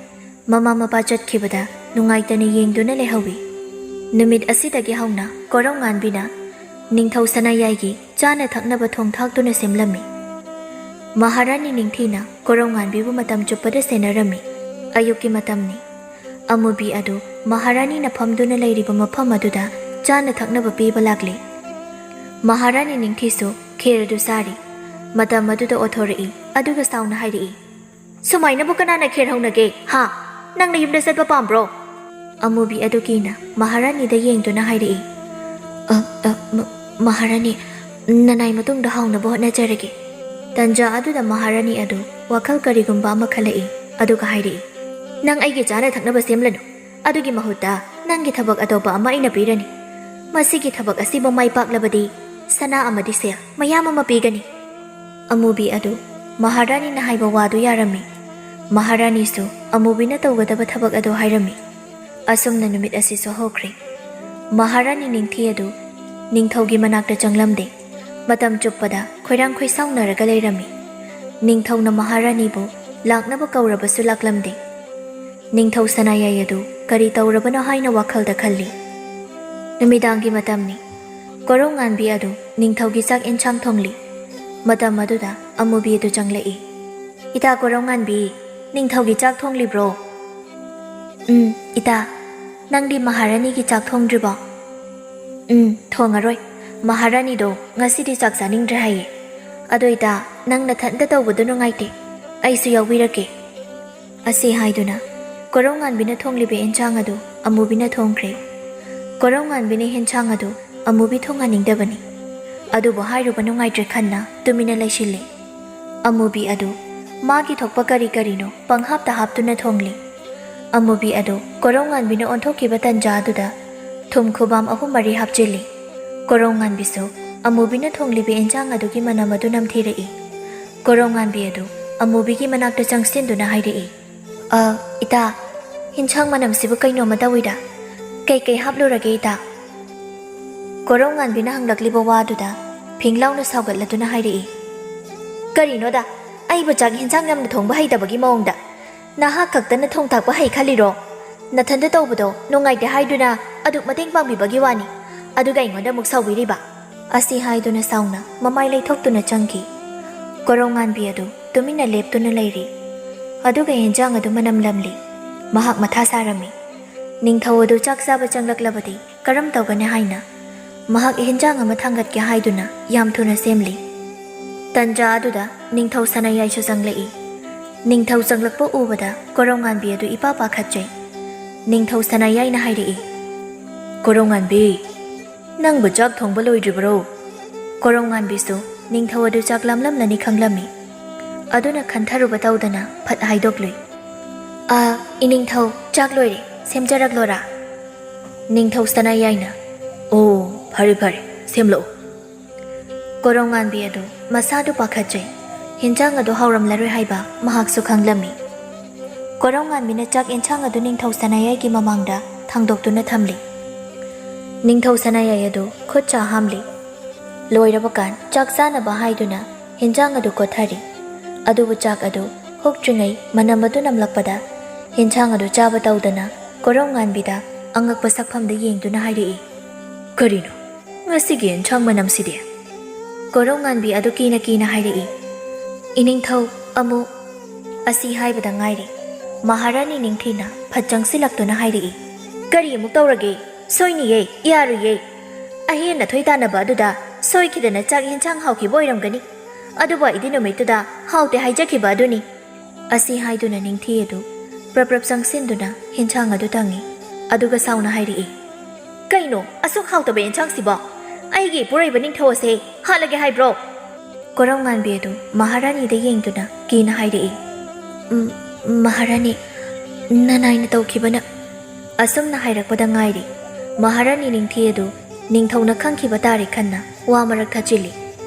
ꯃꯃꯥ ꯃꯄꯥ ꯆꯠꯈꯤꯕꯗ ꯅꯨꯡꯉꯥꯏꯇꯅ ꯌꯦꯡꯗꯨꯅ ꯂꯩꯍꯧꯏ꯫ ꯅꯨꯃꯤꯠ ꯑꯁꯤꯗꯒꯤ ꯍꯧꯅ ꯀꯣꯔꯧꯉꯥꯟꯕꯤꯅ ꯅꯤꯡꯊꯧ ꯁꯅꯥꯌꯥꯏꯒꯤ ꯆꯥꯅ ꯊꯛꯅꯕ ꯊꯣꯡ ꯊꯥꯛꯇꯨꯅ ꯁꯦꯝꯂꯝꯃꯤ꯫ ꯃꯍꯥꯔꯥꯅꯤ ꯅꯤꯡꯊꯤꯅ ꯀꯣꯔꯧꯉꯥꯟꯕꯤꯕꯨ ꯃꯇꯝ ꯆꯨꯞꯄꯗ ꯁꯦꯟꯅꯔꯝꯃꯤ꯫ ꯑꯌꯨꯛꯀꯤ ꯃꯇꯝꯅꯤ꯫ ꯑꯃꯨꯕꯤ ꯑꯗꯨ ꯃꯍꯥꯔꯥꯅꯤꯅ ꯐꯝꯗꯨꯅ ꯂꯩꯔꯤꯕ ꯃꯐꯝ ꯑꯗꯨꯗ ꯆꯥꯅ ꯊꯛꯅꯕ ꯄꯤꯕ ꯂꯥꯛꯂꯤ꯫ ꯃꯍꯥꯔꯥꯅꯤ ꯅꯤꯡꯊꯤꯁꯨ ꯈꯦꯔ ꯑꯗꯨ ꯆꯥꯔꯤ꯫ ꯃꯇꯝ ꯑꯗꯨꯗ ꯑꯣꯊꯣꯔꯛꯏ, ꯑꯗꯨꯒ ꯁꯥꯎꯅ ꯍꯥꯏꯔꯛꯏ, "ꯁꯨꯃꯥꯏꯅꯕꯨ ꯀꯅꯥꯅ ꯈꯦꯔ ꯍꯧꯅꯒꯦ? ꯍꯥ? ꯅꯪ ꯅꯌꯨꯝꯗ ꯆꯠꯄ ꯄꯥꯝꯕ꯭ꯔꯣ?" ꯑꯃꯨꯕꯤ ꯑꯗꯨ ꯀꯤꯅ ꯃꯍꯥꯔꯥꯅꯤꯗ ꯌꯦꯡꯗꯨꯅ ꯍꯥꯏꯔꯛꯏ, "ꯑ, ꯑ, ꯃ-, ꯃꯍꯥꯔꯥꯅꯤ, ꯅꯅꯥꯏ ꯃꯇꯨꯡꯗ ꯍꯥꯎꯅꯕ ꯍꯣꯠꯅꯖꯔꯒꯦ꯫" ꯇꯟꯖꯥ ꯑꯗꯨꯗ ꯃꯍꯥꯔꯥꯅꯤ ꯑꯗꯨ ꯋꯥꯈꯜ ꯀꯔꯤꯒꯨꯝꯕ ꯑꯃ ꯈꯜꯂꯛꯏ, ꯑꯗꯨꯒ ꯍꯥꯏꯔꯛꯏ, "ꯅꯪ ꯑꯩꯒꯤ ꯆꯥꯅ ꯊꯛꯅꯕ ꯁꯦꯝꯂꯅꯨ꯫ ꯑꯗꯨꯒꯤ ꯃꯍꯨꯠꯇ ꯅꯪꯒꯤ ꯊꯕꯛ ꯑꯇꯣꯞꯄ ꯑꯃ ꯑꯩꯅ ꯄꯤꯔꯅꯤ꯫ ꯃꯁꯤꯒꯤ ꯊꯕꯛ ꯑꯁꯤꯕꯨ ꯃꯥꯏ ꯄꯥꯛꯂꯕꯗꯤ ꯁꯅꯥ ꯑꯃꯗꯤ ꯁꯦꯜ ꯃꯌꯥꯝ ꯑꯃ ꯄꯤꯒꯅꯤ꯫" ꯑꯃꯨꯕꯤ ꯑꯗꯨ ꯃꯍꯥꯔꯥꯅꯤꯅ ꯍꯥꯏꯕ ꯋꯥꯗꯨ ꯌꯥꯔꯝꯃꯤ꯫ ꯃꯍꯥꯔꯥꯅꯤꯁꯨ ꯑꯃꯨꯕꯤꯅ ꯇꯧꯒꯗꯕ ꯊꯕꯛ ꯑꯗꯨ ꯍꯥꯏꯔꯝꯃꯤ꯫ ꯑꯁꯨꯝꯅ ꯅꯨꯃꯤꯠ ꯑꯁꯤꯁꯨ ꯍꯧꯈ꯭ꯔꯦ꯫ ꯃꯍꯥꯔꯥꯅꯤ ꯅꯤꯡꯊꯤ ꯑꯗꯨ ꯅꯤꯡꯊꯧꯒꯤ ꯃꯅꯥꯛꯇ ꯆꯪꯂꯝꯗꯦ꯫ ꯃꯇꯝ ꯆꯨꯞꯄꯗ ꯈꯣꯏꯔꯥꯡ ꯈꯣꯏꯁꯥꯎꯅꯔꯒ ꯂꯩꯔꯝꯃꯤ꯫ ꯅꯤꯡꯊꯧꯅ ꯃꯍꯥꯔꯥꯅꯤꯕꯨ ꯂꯥꯛꯅꯕ ꯀꯧꯔꯕꯁꯨ ꯂꯥꯛꯂꯝꯗꯦ꯫ ꯅꯤꯡꯊꯧ ꯁꯅꯥꯌꯥꯏ ꯑꯗꯨ ꯀꯔꯤ ꯇꯧꯔꯕꯅꯣ ꯍꯥꯏꯅ ꯋꯥꯈꯜꯗ ꯈꯜꯂꯤ꯫ ꯅꯨꯃꯤꯗꯥꯡꯒꯤ ꯃꯇꯝꯅꯤ꯫ ꯀꯣꯔꯧꯉꯥꯟꯕꯤ ꯑꯗꯨ ꯅꯤꯡꯊꯧꯒꯤ ꯆꯥꯛ ꯑꯦꯟꯁꯥꯡ ꯊꯣꯡꯂꯤ꯫ ꯃꯇꯝ ꯑꯗꯨꯗ ꯑꯃꯨꯕꯤ ꯑꯗꯨ ꯆꯪꯂꯛꯏ꯫ "ꯏꯇꯥ ꯀꯣꯔꯧꯉꯥꯟꯕꯤ, ꯅꯤꯡꯊꯧꯒꯤ ꯆꯥꯛ ꯊꯣꯡꯂꯤꯕ꯭ꯔꯣ?" "ꯎꯝ, ꯏꯇꯥ꯫ ꯅꯪꯗꯤ ꯃꯍꯥꯔꯥꯅꯤꯒꯤ ꯆꯥꯛ ꯊꯣꯡꯗ꯭ꯔꯤꯕꯣ?" "ꯎꯝ, ꯊꯣꯡꯉꯔꯣꯏ꯫ ꯃꯍꯥꯔꯥꯅꯤꯗꯣ ꯉꯁꯤꯗꯤ ꯆꯥꯛ ꯆꯥꯅꯤꯡꯗ꯭ꯔꯦ ꯍꯥꯏꯌꯦ꯫ ꯑꯗꯣ ꯏꯇꯥ, ꯅꯪ ꯅꯊꯟꯇ ꯇꯧꯕꯗꯣ ꯅꯨꯡꯉꯥꯏꯇꯦ꯫ ꯑꯩꯁꯨ ꯌꯥꯎꯕꯤꯔꯛꯀꯦ꯫" ꯑꯁꯤ ꯍꯥꯏꯗꯨꯅ ꯀꯣꯔꯧꯉꯥꯟꯕꯤꯅ ꯊꯣꯡꯂꯤꯕ ꯑꯦꯟꯁꯥꯡ ꯑꯗꯨ ꯑꯃꯨꯕꯤꯅ ꯊꯣꯡꯈ꯭ꯔꯦ꯫ ꯀꯣꯔꯧꯉꯥꯟꯕꯤꯅ ꯑꯦꯟꯁꯥꯡ ꯑꯗꯨ ꯑꯃꯨꯕꯤ ꯊꯣꯡꯍꯟꯅꯤꯡꯗꯕꯅꯤ꯫ ꯑꯗꯨꯕꯨ ꯍꯥꯏꯔꯨꯕ ꯅꯨꯡꯉꯥꯏꯇ꯭ꯔꯦ ꯈꯟꯅ ꯇꯨꯃꯤꯟꯅ ꯂꯩꯁꯤꯜꯂꯤ꯫ ꯑꯃꯨꯕꯤ ꯑꯗꯨ ꯃꯥꯒꯤ ꯊꯣꯛꯄ ꯀꯔꯤ ꯀꯔꯤꯅꯣ ꯄꯪꯍꯥꯞꯇ ꯍꯥꯞꯇꯨꯅ ꯊꯣꯡꯂꯤ꯫ ꯑꯃꯨꯕꯤ ꯑꯗꯨ ꯀꯣꯔꯧꯉꯥꯟꯕꯤꯅ ꯑꯣꯟꯊꯣꯛꯈꯤꯕ ꯇꯟꯖꯥ ꯑꯗꯨꯗ ꯊꯨꯝ ꯈꯨꯕꯥꯝ ꯑꯍꯨꯝ ꯃꯔꯤ ꯍꯥꯞꯆꯤꯜꯂꯤ꯫ ꯀꯣꯔꯧꯉꯥꯟꯕꯤꯁꯨ ꯑꯃꯨꯕꯤꯅ ꯊꯣꯡꯂꯤꯕ ꯑꯦꯟꯁꯥꯡ ꯑꯗꯨꯒꯤ ꯃꯅꯝ ꯑꯗꯨ ꯅꯝꯊꯤꯔꯛꯏ꯫ ꯀꯣꯔꯧꯉꯥꯟꯕꯤ ꯑꯗꯨ ꯑꯃꯨꯕꯤꯒꯤ ꯃꯅꯥꯛꯇ ꯆꯪꯁꯤꯟꯗꯨꯅ ꯍꯥꯏꯔꯛꯏ, "ꯑ, ꯏꯇꯥ, ꯍꯤꯟꯁꯥꯡ ꯃꯅꯝꯁꯤꯕꯨ ꯀꯩꯅꯣꯝꯃ ꯇꯧꯏꯗ꯫ ꯀꯩꯀꯩ ꯍꯥꯞꯂꯨꯔꯒꯦ ꯏꯇꯥ?" ꯀꯣꯔꯧꯉꯥꯟꯕꯤꯅ ꯍꯪꯂꯛꯂꯤꯕ ꯋꯥꯗꯨꯗ ꯐꯤꯡ ꯂꯥꯎꯅ ꯁꯥꯎꯒꯠꯂꯗꯨꯅ ꯍꯥꯏꯔꯛꯏ, "ꯀꯔꯤꯅꯣꯗ, ꯑꯩꯕꯨ ꯆꯥꯛ ꯍꯤꯟꯁꯥꯡ ꯌꯥꯝꯅ ꯊꯣꯡꯕ ꯍꯩꯇꯕꯒꯤ ꯃꯑꯣꯡꯗ꯫ ꯅꯍꯥꯛ ꯈꯛꯇꯅ ꯊꯣꯡ ꯊꯥꯛꯄ ꯍꯩ ꯈꯜꯂꯤꯔꯣ? ꯅꯊꯟꯇ ꯇꯧꯕꯗꯣ ꯅꯨꯡꯉꯥꯏꯇꯦ ꯍꯥꯏꯗꯨꯅ ꯑꯗꯨꯛ ꯃꯇꯦꯡ ꯄꯥꯡꯕꯤꯕꯒꯤ ꯋꯥꯅꯤ, ꯑꯗꯨꯒ ꯑꯩꯉꯣꯟꯗ ꯑꯃꯨꯛ ꯁꯥꯎꯕꯤꯔꯤꯕ?" ꯑꯁꯤ ꯍꯥꯏꯗꯨꯅ ꯁꯥꯎꯅ ꯃꯃꯥꯏ ꯂꯩꯊꯣꯛꯇꯨꯅ ꯆꯪꯈꯤ꯫ ꯀꯣꯔꯧꯉꯥꯟꯕꯤ ꯑꯗꯨ ꯇꯨꯃꯤꯟꯅ ꯂꯦꯞꯇꯨꯅ ꯂꯩꯔꯤ꯫ ꯑꯗꯨꯒ ꯍꯦꯟꯖꯥꯡ ꯑꯗꯨ ꯃꯅꯝ ꯂꯝꯂꯤ꯫ ꯃꯍꯥꯛ ꯃꯊꯥ ꯁꯥꯔꯝꯃꯤ꯫ ꯅꯤꯡꯊꯧ ꯑꯗꯨ ꯆꯥꯛ ꯆꯥꯕ ꯆꯪꯂꯛꯂꯕꯗꯤ ꯀꯔꯝ ꯇꯧꯒꯅꯤ ꯍꯥꯏꯅ꯫ ꯃꯍꯥꯛ ꯍꯦꯟꯖꯥꯡ ꯑꯃ ꯊꯥꯡꯒꯠꯀꯦ ꯍꯥꯏꯗꯨꯅ ꯌꯥꯝ ꯊꯨꯅ ꯁꯦꯝꯂꯤ꯫ ꯇꯟꯖꯥ ꯑꯗꯨꯗ ꯅꯤꯡꯊꯧ ꯁꯅꯥꯌꯥꯏꯁꯨ ꯆꯪꯂꯛꯏ꯫ ꯅꯤꯡꯊꯧ ꯆꯪꯂꯛꯄ ꯎꯕꯗ ꯀꯣꯔꯧꯉꯥꯟꯕꯤ ꯑꯗꯨ ꯏꯄꯥ ꯄꯥꯈꯠꯆꯩ꯫ ꯅꯤꯡꯊꯧ ꯁꯅꯥꯌꯥꯏꯅ ꯍꯥꯏꯔꯛꯏ, "ꯀꯣꯔꯧꯉꯥꯟꯕꯤ, ꯅꯪꯕꯨ ꯆꯥꯛ ꯊꯣꯡꯕ ꯂꯣꯏꯗ꯭ꯔꯤꯕꯔꯣ?" ꯀꯣꯔꯧꯉꯥꯟꯕꯤꯁꯨ ꯅꯤꯡꯊꯧ ꯑꯗꯨ ꯆꯥꯛ ꯂꯥꯝꯂꯝꯂꯅꯤ ꯈꯪꯂꯝꯃꯤ꯫ ꯑꯗꯨꯅ ꯈꯟꯊꯔꯨꯕ ꯇꯧꯗꯅ ꯐꯠ ꯍꯥꯏꯗꯣꯛꯂꯨꯏ, "ꯑ, ꯏꯅꯤꯡꯊꯧ, ꯆꯥꯛ ꯂꯣꯏꯔꯦ, ꯁꯦꯝꯖꯔꯛꯂꯣꯔꯥ?" ꯅꯤꯡꯊꯧ ꯁꯅꯥꯌꯥꯏꯅ, "ꯑꯣ, ꯐꯔꯦ ꯐꯔꯦ, ꯁꯦꯝꯂꯛꯎ꯫" ꯀꯣꯔꯧꯉꯥꯟꯕꯤ ꯑꯗꯨ ꯃꯁꯥꯗꯨ ꯄꯥꯈꯠꯆꯩ꯫ ꯍꯤꯟꯖꯥꯡ ꯑꯗꯨ ꯍꯥꯎꯔꯝꯂꯔꯣꯏ ꯍꯥꯏꯕ ꯃꯍꯥꯛꯁꯨ ꯈꯪꯂꯝꯃꯤ꯫ ꯀꯣꯔꯧꯉꯥꯟꯕꯤꯅ ꯆꯥꯛ ꯑꯦꯟꯁꯥꯡ ꯑꯗꯨ ꯅꯤꯡꯊꯧ ꯁꯅꯥꯌꯥꯏꯒꯤ ꯃꯃꯥꯡꯗ ꯊꯥꯡꯗꯣꯛꯇꯨꯅ ꯊꯝꯂꯤ꯫ ꯅꯤꯡꯊꯧ ꯁꯅꯥꯌꯥꯏ ꯑꯗꯨ ꯈꯨꯠ ꯁꯥ ꯍꯥꯝꯂꯤ꯫ ꯂꯣꯏꯔꯕ ꯀꯥꯟ ꯆꯥꯛ ꯆꯥꯅꯕ ꯍꯥꯏꯗꯨꯅ ꯍꯤꯟꯖꯥꯡ ꯑꯗꯨ ꯀꯣꯠꯊꯔꯤ꯫ ꯑꯗꯨꯕꯨ ꯆꯥꯛ ꯑꯗꯨ ꯍꯨꯛꯇ꯭ꯔꯤꯉꯩ ꯃꯅꯝ ꯑꯗꯨ ꯅꯝꯂꯛꯄꯗ ꯍꯤꯟꯖꯥꯡ ꯑꯗꯨ ꯆꯥꯕ ꯇꯧꯗꯅ ꯀꯣꯔꯧꯉꯥꯟꯕꯤꯗ ꯑꯉꯛꯄ ꯁꯛꯐꯝꯗ ꯌꯦꯡꯗꯨꯅ ꯍꯥꯏꯔꯛꯏ, "ꯀꯔꯤꯅꯣ ꯉꯁꯤꯒꯤ ꯌꯦꯟꯁꯥꯡ ꯃꯅꯝꯁꯤꯗꯤ?" ꯀꯣꯔꯧꯉꯥꯟꯕꯤ ꯑꯗꯨ ꯀꯤꯅ ꯀꯤꯅ ꯍꯥꯏꯔꯛꯏ, "ꯏꯅꯤꯡꯊꯧ ꯑꯃꯨꯛ" ꯑꯁꯤ ꯍꯥꯏꯕꯗ ꯉꯥꯏꯔꯤ꯫ ꯃꯍꯥꯔꯥꯅꯤ ꯅꯤꯡꯊꯤꯅ ꯐꯠ ꯆꯪꯁꯤꯜꯂꯛꯇꯨꯅ ꯍꯥꯏꯔꯛꯏ, "ꯀꯔꯤ ꯑꯃꯨꯛ ꯇꯧꯔꯒꯦ? ꯁꯣꯏꯅꯤꯌꯦ, ꯌꯥꯔꯨꯏꯌꯦ꯫ ꯑꯍꯦꯟ ꯑꯊꯣꯏ ꯇꯥꯟꯅꯕ ꯑꯗꯨꯗ ꯁꯣꯏꯈꯤꯗꯅ ꯆꯥꯛ ꯌꯦꯟꯁꯥꯡ ꯍꯥꯎꯈꯤꯕ ꯑꯣꯏꯔꯝꯒꯅꯤ꯫ ꯑꯗꯨꯕꯨ ꯑꯩꯗꯤ ꯅꯨꯃꯤꯠꯇꯨꯗ ꯍꯥꯎꯇꯦ ꯍꯥꯏꯖꯈꯤꯕ ꯑꯗꯨꯅꯤ"꯫ ꯑꯁꯤ ꯍꯥꯏꯗꯨꯅ ꯅꯤꯡꯊꯤ ꯑꯗꯨ ꯄ꯭ꯔꯞ ꯄ꯭ꯔꯞ ꯆꯪꯁꯤꯟꯗꯨꯅ ꯍꯤꯟꯁꯥꯡ ꯑꯗꯨ ꯇꯪꯉꯤ꯫ ꯑꯗꯨꯒ ꯁꯥꯎꯅ ꯍꯥꯏꯔꯛꯏ, "ꯀꯩꯅꯣ ꯑꯁꯨꯛ ꯍꯥꯎꯇꯕ ꯌꯦꯟꯁꯥꯡꯁꯤꯕꯣ? ꯑꯩꯒꯤ ꯏꯄꯨꯔꯣꯏꯕ ꯅꯤꯡꯊꯧ ꯑꯁꯦ ꯍꯥꯠꯂꯒꯦ ꯍꯥꯏꯕ꯭ꯔꯣ?" ꯀꯣꯔꯧꯉꯥꯟꯕꯤ ꯑꯗꯨ ꯃꯍꯥꯔꯥꯅꯤꯗ ꯌꯦꯡꯗꯨꯅ ꯀꯤꯅ ꯍꯥꯏꯔꯛꯏ, "ꯎꯝ, ꯃꯍꯥꯔꯥꯅꯤ, ꯅꯅꯥꯏꯅ ꯇꯧꯈꯤꯕꯅ" ꯑꯁꯨꯝꯅ ꯍꯥꯏꯔꯛꯄꯗ ꯉꯥꯏꯔꯤ꯫ ꯃꯍꯥꯔꯥꯅꯤ ꯅꯤꯡꯊꯤ ꯑꯗꯨ ꯅꯤꯡꯊꯧꯅ ꯈꯪꯈꯤꯕ ꯇꯥꯔꯦ ꯈꯟꯅ ꯋꯥ ꯃꯔꯛ ꯊꯠꯆꯤꯜꯂꯤ꯫